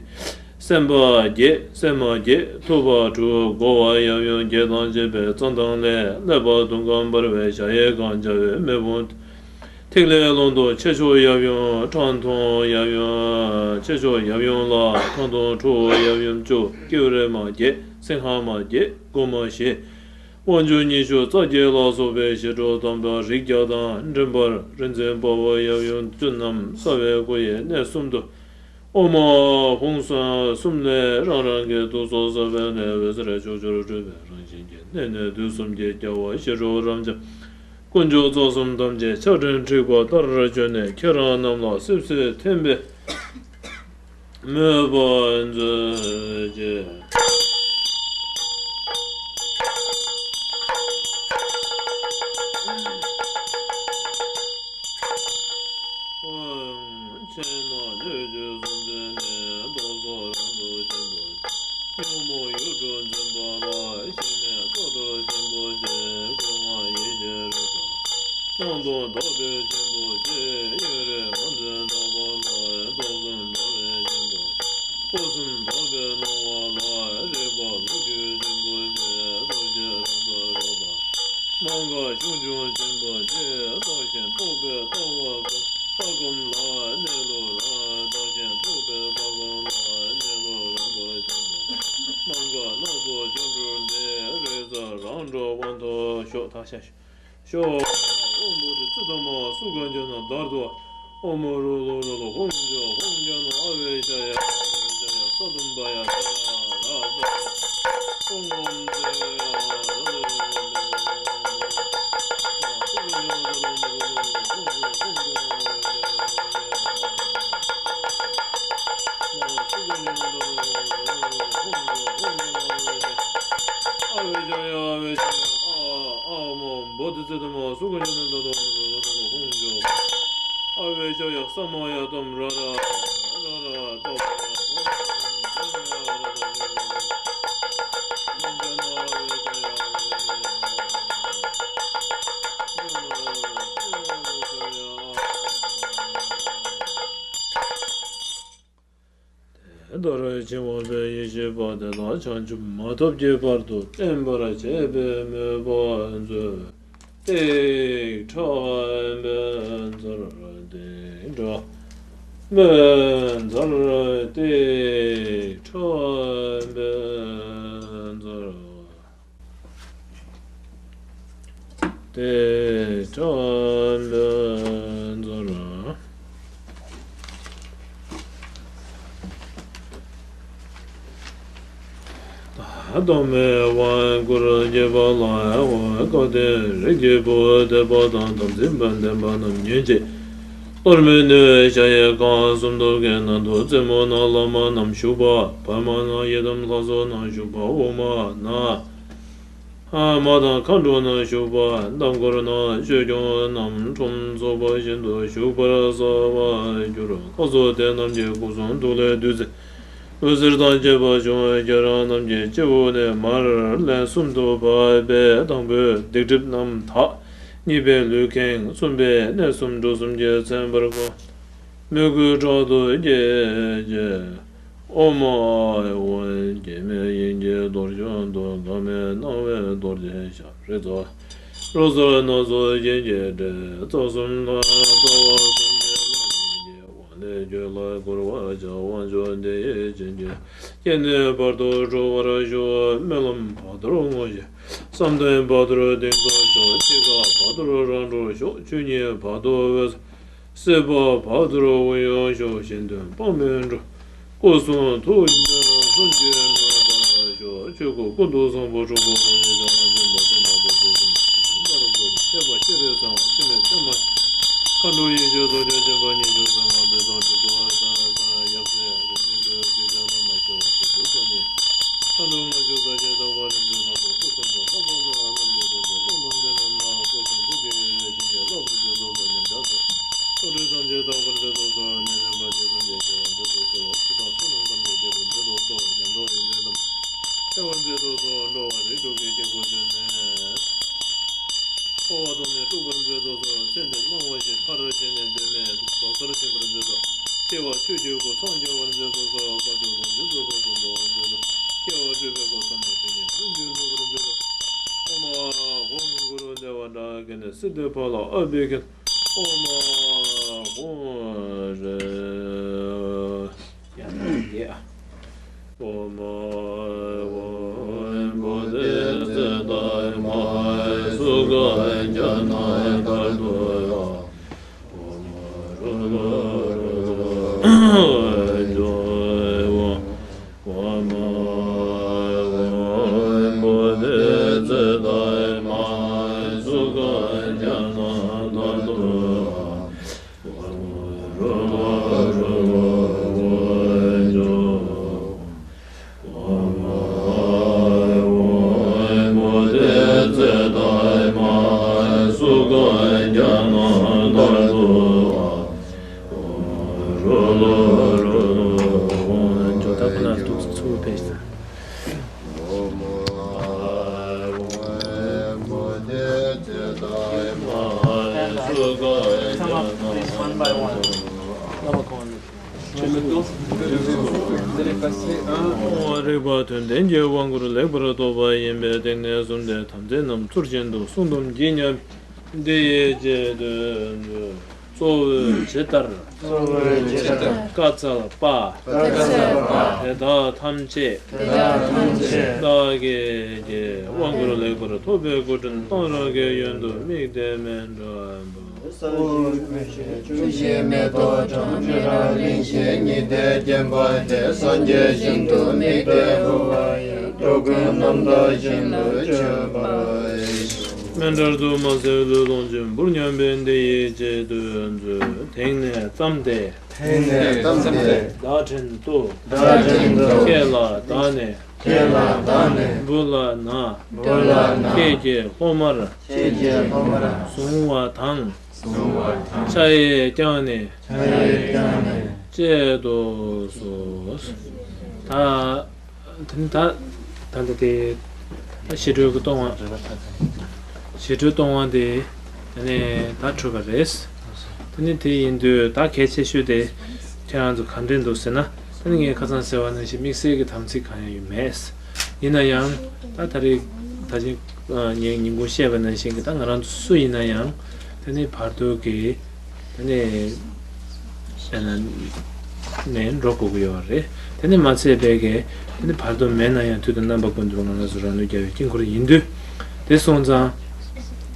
སེམས་དཔའ་བརྒྱད། སེམས་མ་བརྒྱད། ཐུབ་པ་དྲུག། རྒོལ་བ་ཡབ་ཡུམ་བརྒྱད་དང་བཅས་པའི་རྩ་མདུན་ལས། ཀླད་པ་དུང་དཀར་འབར་བའི་གཞལ་ཡས་ཁང་འཇའ་འོད་མེ་ཕུང་ཐིག་ལེའི་ཀློང་དུ་ཆེ་མཆོག་ཡབ་ཡུམ་ཁྲག་འཐུང་ཡབ་ཡུམ། ཆེ་མཆོག་ཡབ་ཡུམ་ལ་ཁྲག་འཐུང་ཁྲོ་བོ་ཡབ་ཡུམ་མཆོག་ཀེའུ་ར་མ་བརྒྱད། སིང་ཧ་མ་བརྒྱད། གུ་མ་བཞི། དབང་ཕྱུག་ཉི་ཤུ་རྩ་བརྒྱད་ལ་སོགས་པའི་ཞི་ཁྲོ་དམ་པ་རིགས་བརྒྱ་དང་། མགྲིན་པར་རིག་འཛིན་དཔའ་བོ་ཡབ་ཡུམ་བཅུ་རྣམས་གསལ་བའི་སྐུ་ཡི་གནས་གསུམ་དུ། ཨོཾ་ཨཱཿཧཱུྃ་སྭཱ་ཧཱ་གསུམ་ལས་རང་རང་གི་ཐུགས་སྲོག་གསོ་བའི་གནས་འོད་ཟེར་ཕྱོགས་བཅུར་འཕྲོས་པའི་རང་བཞིན་གྱི་གནས་ནས་དུས་གསུམ་གྱི་རྒྱལ་བ་ཞི་ཁྲོ་རབ་འབྱམས་དཀོན་མཆོག་རྩ་གསུམ་ཐམས་ཅད་ཆར་སྤྲིན་འཁྲིགས་པ་ལྟར་བྱོན་ནས་ཁྱེད་རང་རྣམས་ལ་སིབ་སིབ་ཐིམ་པས་མོས་པ་མཛོད་ཅིག་ཕྱི་ནང་སྣོད་བཅུད་གསུམ་འདུས་ནས། རྟོག་ཚོགས་རང་གྲོལ་ཆེན་པོ། ཉོན་མོངས་ཡུལ་དྲུག་འཛིན་པ་ལ། ཞེན་མེད་རྟོག་བྲལ་ཆེན་པོ་ཆེ། སྐུ་ལྔ་ཡེ་ཤེས་རིག་སྟོང་སྣང་སྟོང་དག་པའི་ཆེན་པོ་ཆེ། གཡོན་རིག་ངོས་འཛིན་དག་པ་ལ། རྟོག་གསུམ་འདྲ་བའི་ཆེན་པོ། སྐུ་གསུམ་དག་པའི་སྣང་བ་ལ། རིག་པ་ལུགས་རྒྱུད་ཆེན་པོ་ཆེ། རྟོག་ཞེན་རང་གྲོལ་རོལ་པ། སྨྲ་མཁའ་ཤུགས་འབྱུང་ཆེན་པོ་ཆེ། རྟོགས་ཤིང་རྟོགས་པའི་ལྟ་བ་ཀུན། ལྟ་སྒོམ་ལ་གནས་ལུགས་རང་། རྟོགས་ཤིང་རྟོགས་པའི་ལྟ་སྒོམ་ལ་གནས་ལུགས་རང་བ་ཆེན་པོ། སྨྲ་མཁའ་སྣ་ཚོགས་སྐྱབས་འགྲོ་འདི། རིག་རྩལ་རང་གྲོལ་དབང་ཐོབ་ཤོག་ད་ཤ་ཤོག་ཤོག་ཨོཾ་བོ་དྷི་ཙིཏྟ་མ་སུ་ག་ཛྙཱ་ན་དྷཱ་ཏུ། ཨོཾ་རུ་ལུ་རུ་ལུ་ཧཱུྃ་ཇོ་ཧཱུྃ་ཛྙཱ་ན་ཨ་བེ་ཤ་ཡ་ཨ་བེ་ཤ་ཡ་སྭ་དུམ་བ་ཡ་ཏ་ཡ་ར་ཏ། ཨོཾ་ཨོཾ་ཛེ་ཡ་ར་ཏ་ཡ་ར་ཏ་ཡ་ར་ཏ་ཡ་ར་ཏ་ཡ་ར་ཏ་ཡ་ར་ཏ་ཡ། ཨ་བེ་ཤ་ཡ་ཨ་བེ་ཤ་ཡ་ཨ་ཨ་མ་བོ་དྷི་ཙིཏྟ་མ་སུ་ག་ཛྙཱ་ན་དྷཱ་ཏུ། ཨ་བེ་ཤ་ཡ་ས་མ་ཡ་ཏམ་ར་ར་ར་ར་ཏོ། དེ་ལྟར་འཆིང་བ་པའི་ཡེ་ཤེས་པ་དེ་དག་བྱང་ཆུབ་མ་ཐོབ་ཀྱི་བར་དུ་བརྟན་པར་བྱེད་པའི་མོས་པ་མཛོད། ཏིག་ཕྲ་བན་ཚར་ཏིག་ཕྲ། བན་ཚར་ཏིག་ཕྲ་བན་ཚར། ཏིག་ཕྲ་བན་ཚར། ཐོགས་མེད་དབང་བསྐུར་བགྱིས་པ་ལ། འོ་སྐལ་ལྡན་རིགས་ཀྱི་བུ་དད་པ་དང་དམ་ཚིག་པ་ལྡན་པ་རྣམས་ཉིད་ཀྱིས། གཏོར་མའི་སྣོད་ཞལ་ཡས་ཁང་གསུམ་དུ་གི་ནང་དུ། རྩེ་མོ་ན་བླ་མ་རྣམས་བཞུགས་པ། བར་མ་ན་ཡི་དམ་ལྷ་ཚོགས་རྣམས་བཞུགས་པ། འོག་མ་ན་མ་དང་མཁའ་འགྲོ་རྣམས་བཞུགས་པ། འདམ་སྐོར་ན་ཆོས་སྐྱོང་རྣམས་ཁྲོམ་ཚོགས་པ་བཞིན་དུ་བཞུགས་པར་བྱ་བར་གྱུར། སྐབས་སུ་དེ་རྣམས་ཀྱི་སྐུ་གསུང་ཐུགས་ལས་བདུད་རྩི་འོད་ཟེར་དང་བཅས་པ་བྱུང་བས། ཁྱེད་རང་རྣམས་ཀྱི་སྤྱི་བོ་ནས་མར་ལན་གསུམ་དུ་བབས་པས། དང་པོས་སྡིག་སྒྲིབ་རྣམས་དག། གཉིས་པས་ལུས་ཁེངས། གསུམ་པས་གནས་གསུམ་འགྲོ་གསུམ་གྱི་མཚན་པར་བསྒོམ། མོས་གུས་དྲག་ཏུ་བགྱིས་བགྱིས། ཨོཾ་ཨཱཿཧཱུྃ། སྐྱེ་མེད་དབྱིངས་ཀྱི་རྡོ་རྗེ་དང་། འགག་མེད་སྣང་བའི་རྡོ་རྗེ་ཞབས་རེ་རྩེ། རོ་སོལ་སྣ་ཚོགས་ཞིང་གི་འབྲས། རྩ་གསུམ་ལ་རྩ་བ་གསུམ་གྱི་ལྷ་རྣམས་ཀྱིས། དབང་ལས་རྒྱུད་ལ་བསྐོར་བར་བྱ། དབང་ཕྱུག་འདི་ཡི་བྱིན་གྱིས། སྐྱེ་གནས་བར་དུ་འགྲོ་བར་ཤོག། སྨོན་ལམ་བར་དོར་བསྔོ་ཞིང་། བསམ་དོན་བར་དོར་དོན་དུ་ཤོག། འཆི་ཁ་བར་དོར་རང་གྲོལ་ཤོག། ཆོས་ཉིད་བར་དོ་འོད་སྲུང་། སྲིད་པ་བར་དོར་འོད་ཡོང་ཤོག། གཞན་དོན་དཔག་མེད་འགྲུབ། སྐུ་གསུང་ཐུགས་ཉིད་གསུམ་གྱི་ནུས་པར་ཤོག། ཆོས་སྐུ་ཀུན་ཏུ་བཟང་པོ་གྲུབ་པ་དང་། ཡེ་ཤེས་དབང་ཕྱུག་མ་བྱོན་པ་དང་། རྗེ་བཙུན་མ་བྱོན་པ་རབ་ཏུ་ཕྱེ་བ་སྤྱན་རས་གཟིགས་དབང་ཕྱི་མའི་མཚན་མ། མཁའ་འགྲོ་ཡེ་ཤེས་ཚོགས་བརྒྱ་བྱིན་པ་ཉི་ཤུ་རྩ་ལྔ། བདུད་དང་དྲི་ཟ་ཡབ་སྲས་རིག་འཛིན་སྤྲུལ་སྐུ་ཚད་ལ་མ་ཞི་བ་སྲིད་པའི་སོ་གཉིས། མཁའ་འགྲོ་ལྔ་བཅུ་རྩ་བརྒྱད་དང་པོ་རིག་འཛིན་ལྷ་ཚོགས་སྐུ་གསུམ་དུ། ལྷ་ཚོགས་རྣམས་ལ་རྣམ་རྒྱལ་དུ་གསོལ། སློབ་མ་འདི་རྣམས་ལ་སྐུ་གསུང་ཐུགས་ཀྱི་བྱིན་གྱིས་བརླབ་ཏུ་གསོལ་དུ་གསོལ། ཉམས་ཆག་སོགས་སོགས་སྒྲིབ་ཐམས་ཅད་དག་པར་མཛད་དུ་གསོལ། ཉོན་མོངས་པ་སྒྲིབ་པ་ཐམས་ཅད་སྐྱེ་བར་མཛད་དུ་གསོལ། ཚེ་དང་བསོད་ནམས་ཐམས་ཅད་རྒྱས་པར་མཛད་དུ་གསོལ། ཉམས་རྟོགས་རིག་འཛིན་ཐམས་ཅད་ཐེ་བར་མཛད་དུ་གསོལ། འགྲོ་བ་རིགས་དྲུག་གི་སྐྱེ་སྒོ་བཅད་ནས། འཁོར་བ་དོང་ནས་སྤྲུགས་པར་མཛད་དུ་གསོལ། ཚེ་འདི་སྣང་བ་བཞིན་མཐར་ཕྱིན་ནས། གདོད་མའི་རྫོགས་སར་ཕྱིན་པར་མཛད་དུ། སྐྱེ་བ་ཆོས་ཀྱི་སྐུ་འཚང་རྒྱ་བར་མཛད་དུ་གསོལ། བསྐལ་པའི་སྒོ་འདི་ཚུགས་པའི་སྐུ་འགྲོ་བར་མཛད་དུ། སྐྱེ་བ་སྤྲུལ་པའི་སྐུ་མཚམས་མེད་ཞིང་གི་འཛུམ་གྱིས་བརླབ་པར་མཛད་དུ། ཨོཾ་ཨཱཿཧཱུྃ་གུ་རུ་བདེ་བ་ཌཱ་ཀི་ཎི་སིདྡྷི་ཕ་ལ་ཨ་བྷི་ཥི། ཨོཾ་ཨཱཿཧཱུྃ་ཧྲཱིཿ། ཨོཾ་ཨཱཿཧཱུྃ་བོ་དྷི་ཙིཏྟ་མ་ཧཱ་སུ་ཁ་ཛྙཱ་ན་དྷཱ་ཏུ། ཨོཾ་ཨཱཿཧཱུྃ་བོ་དྷི་ཙིཏྟ་མ་ཧཱ་སུ་ཁ་ཛྙཱ་ན་དྷཱ་ཏུ། རིག་པ་དོན་ལྡན་གྱི་དབང་བསྐུར་ལེགས་པར་རྟོགས་པ་ཡིན་པས། སྟེང་གནས་གསུམ་ལྡན་དམ་ཚིག་རྣམས་ཚུལ་བཞིན་དུ་གསུང་དུ་བགྱིད་སྙམ། འདི་ཡི་ཆེད་དུ་མཛོད། གཙོ་བོས་ཇི་ལྟར། གཙོ་བོས་ཇི་ལྟར། བཀའ་སྩལ་པ། བཀའ་སྩལ་པ། དེ་དག་ཐམས་ཅད། དེ་དག་ཐམས་ཅད། བདག་གིས་ཀྱང་དབང་བསྐུར་ལེགས་པར་ཐོབ་པའི་སྐུ་དྲིན་གཏང་རག་གི་ཡོན་དུ་དམིགས་ཏེ་སྨིན་གྲོལ་འབུལ། བཅུ་བཞི་མེ་ཏོག་ཁྲ་ཁྲ་རིན་ཆེན་ཉི་ཟླས་བརྒྱན་པ་དེ། སངས་རྒྱས་ཞིང་དུ་དམིགས་ཏེ་འབུལ་བ་ཡིས། འགྲོ་ཀུན་རྣམ་དག་ཞིང་དུ་སྤྱོད་པར་ཤོག། སྨན་སྦྱར་དུ་མ་ཟད་ལུས་ལོངས་སྤྱོད་འབུལ་སྙམ་པའི། འདི་ཡི་ཆེད་དུ་མཛོད། དེང་ནས་བརྩམས་ཏེ། དེང་ནས་བརྩམས་ཏེ། བདག་ཕྲན་དུ། བདག་ཕྲན་དུ། ཁྱེད་ལ་བདག་ནས། ཁྱེད་ལ་བདག་ནས། འབུལ་ལ་ན། འབུལ་ལ་ན། ཁྱེད་ཀྱི་སློབ་མར། ཁྱེད་ཀྱི་སློབ་མར། བཟུང་བ་དང་། བཟུང་བ་དང་། ཕྱག་གཡས་བརྐྱངས་ནས། ཕྱག་གཡས་བརྐྱངས་ནས། བཅད་དུ་གསོལ། ད། དེ་ནི་ད། ད་ལྟ་དེ། ད་ཞི་ཁྲོའི་གི་གཏོང་བ། ཞི་ཁྲོའི་གཏོང་བ་དེ། དེ་ནི་ད་གྲུབ་པ་རེད། དེ་ནི་དེ་ཡིན་དུས་ད་གལ་ཆེ་ཤོས་དེ། ཁྱེད་རང་ཚོ་ག་འདྲས་འདུག་ཟེར་ན། དེ་ནི་ངས་ཁ་སང་ཟེར་བ་ནང་བཞིན་དམིགས་བསལ་གྱི་དམ་ཚིག་གང་ཡང་ཡོད་མེད། ཡིན་ན་ཡང་། ད་ད་རེས་ད་ཅིང་ངས་ཉིན་གུང་བཤད་པ་ནང་བཞིན་གྱི་ད་ང་རང་ཚོ་སུ་ཡིན་ན་ཡང་། དེ་ནི་བར་དོ་གི། དེ་ནི་ནས་འགྲོ་དགོས་ཀྱི་ཡོད་རེད། དེ་ནི་མ་ཚད་པའི་གི། དེ་ནི་བར་དོ་མེད་ན་ཡང་དུས་དང་རྣམ་པ་ཀུན་ཏུ་ང་རང་ཚོ་རང་ལུས་རྒྱལ་བའི་དཀྱིལ་འཁོར་ཡིན་དུས། དེ་སོང་ཙང་།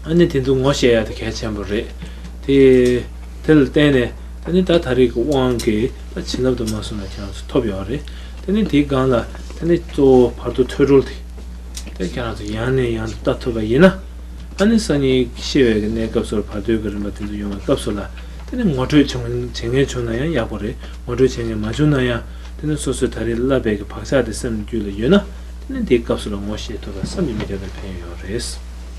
ཨ་ནི་དེ་ཚོ་ངོ་ཤེས་ཡ་དེ་གལ་ཆེན་པོ་རེད། དེ། དེ་ལ་བརྟེན་ནས་དེ་ནི་ད་ད་རེས་ཀྱི་དབང་གིས་ད་བྱིན་རླབས་དུ་མ་སོང་ན་ཁྱེད་རང་ཚོ་ཐོབ་ཡོད་རེད། དེ་ནི་དེའི་སྒང་ལ་དེ་ནི་གཙོ་བོ་བར་དོ་ཐོས་གྲོལ་དེ་ དེ་ཁྱེད་རང་ཚོ་ཡང་ནས་ཡང་དུ་ལྟ་ཐུབ་པ་ཡིན་ན། ཨ་ནི་སང་ཉིན་ཤི་བའི་གནས་སྐབས་སུ་བར་དོའི་གི་རིམ་པ་དེ་ཚོ་ཡོང་བའི་སྐབས་སུ་ལ། དེ་ནི་ངོ་སྤྲོད་བྱེད་མཁན་བྱུང་ན་ཡང་ཡག་པོ་རེད། ངོ་སྤྲོད་བྱེད་མཁན་མ་བྱུང་ན་ཡང་། དེ་ནི་སོ་སོས་ད་རེས་བསླབ་པའི་གི་བག་ཆགས་དེ་སེམས་རྒྱུད་ལ་ཡོད་ན། དེ་ནི་དེའི་སྐབས་སུ་ལ་ངོ་ཤེས་ཐུབ་པ་བསམ་གྱིས་མི་ཁྱབ་པའི་ཕན་ཡོན་ཡོད་རེད།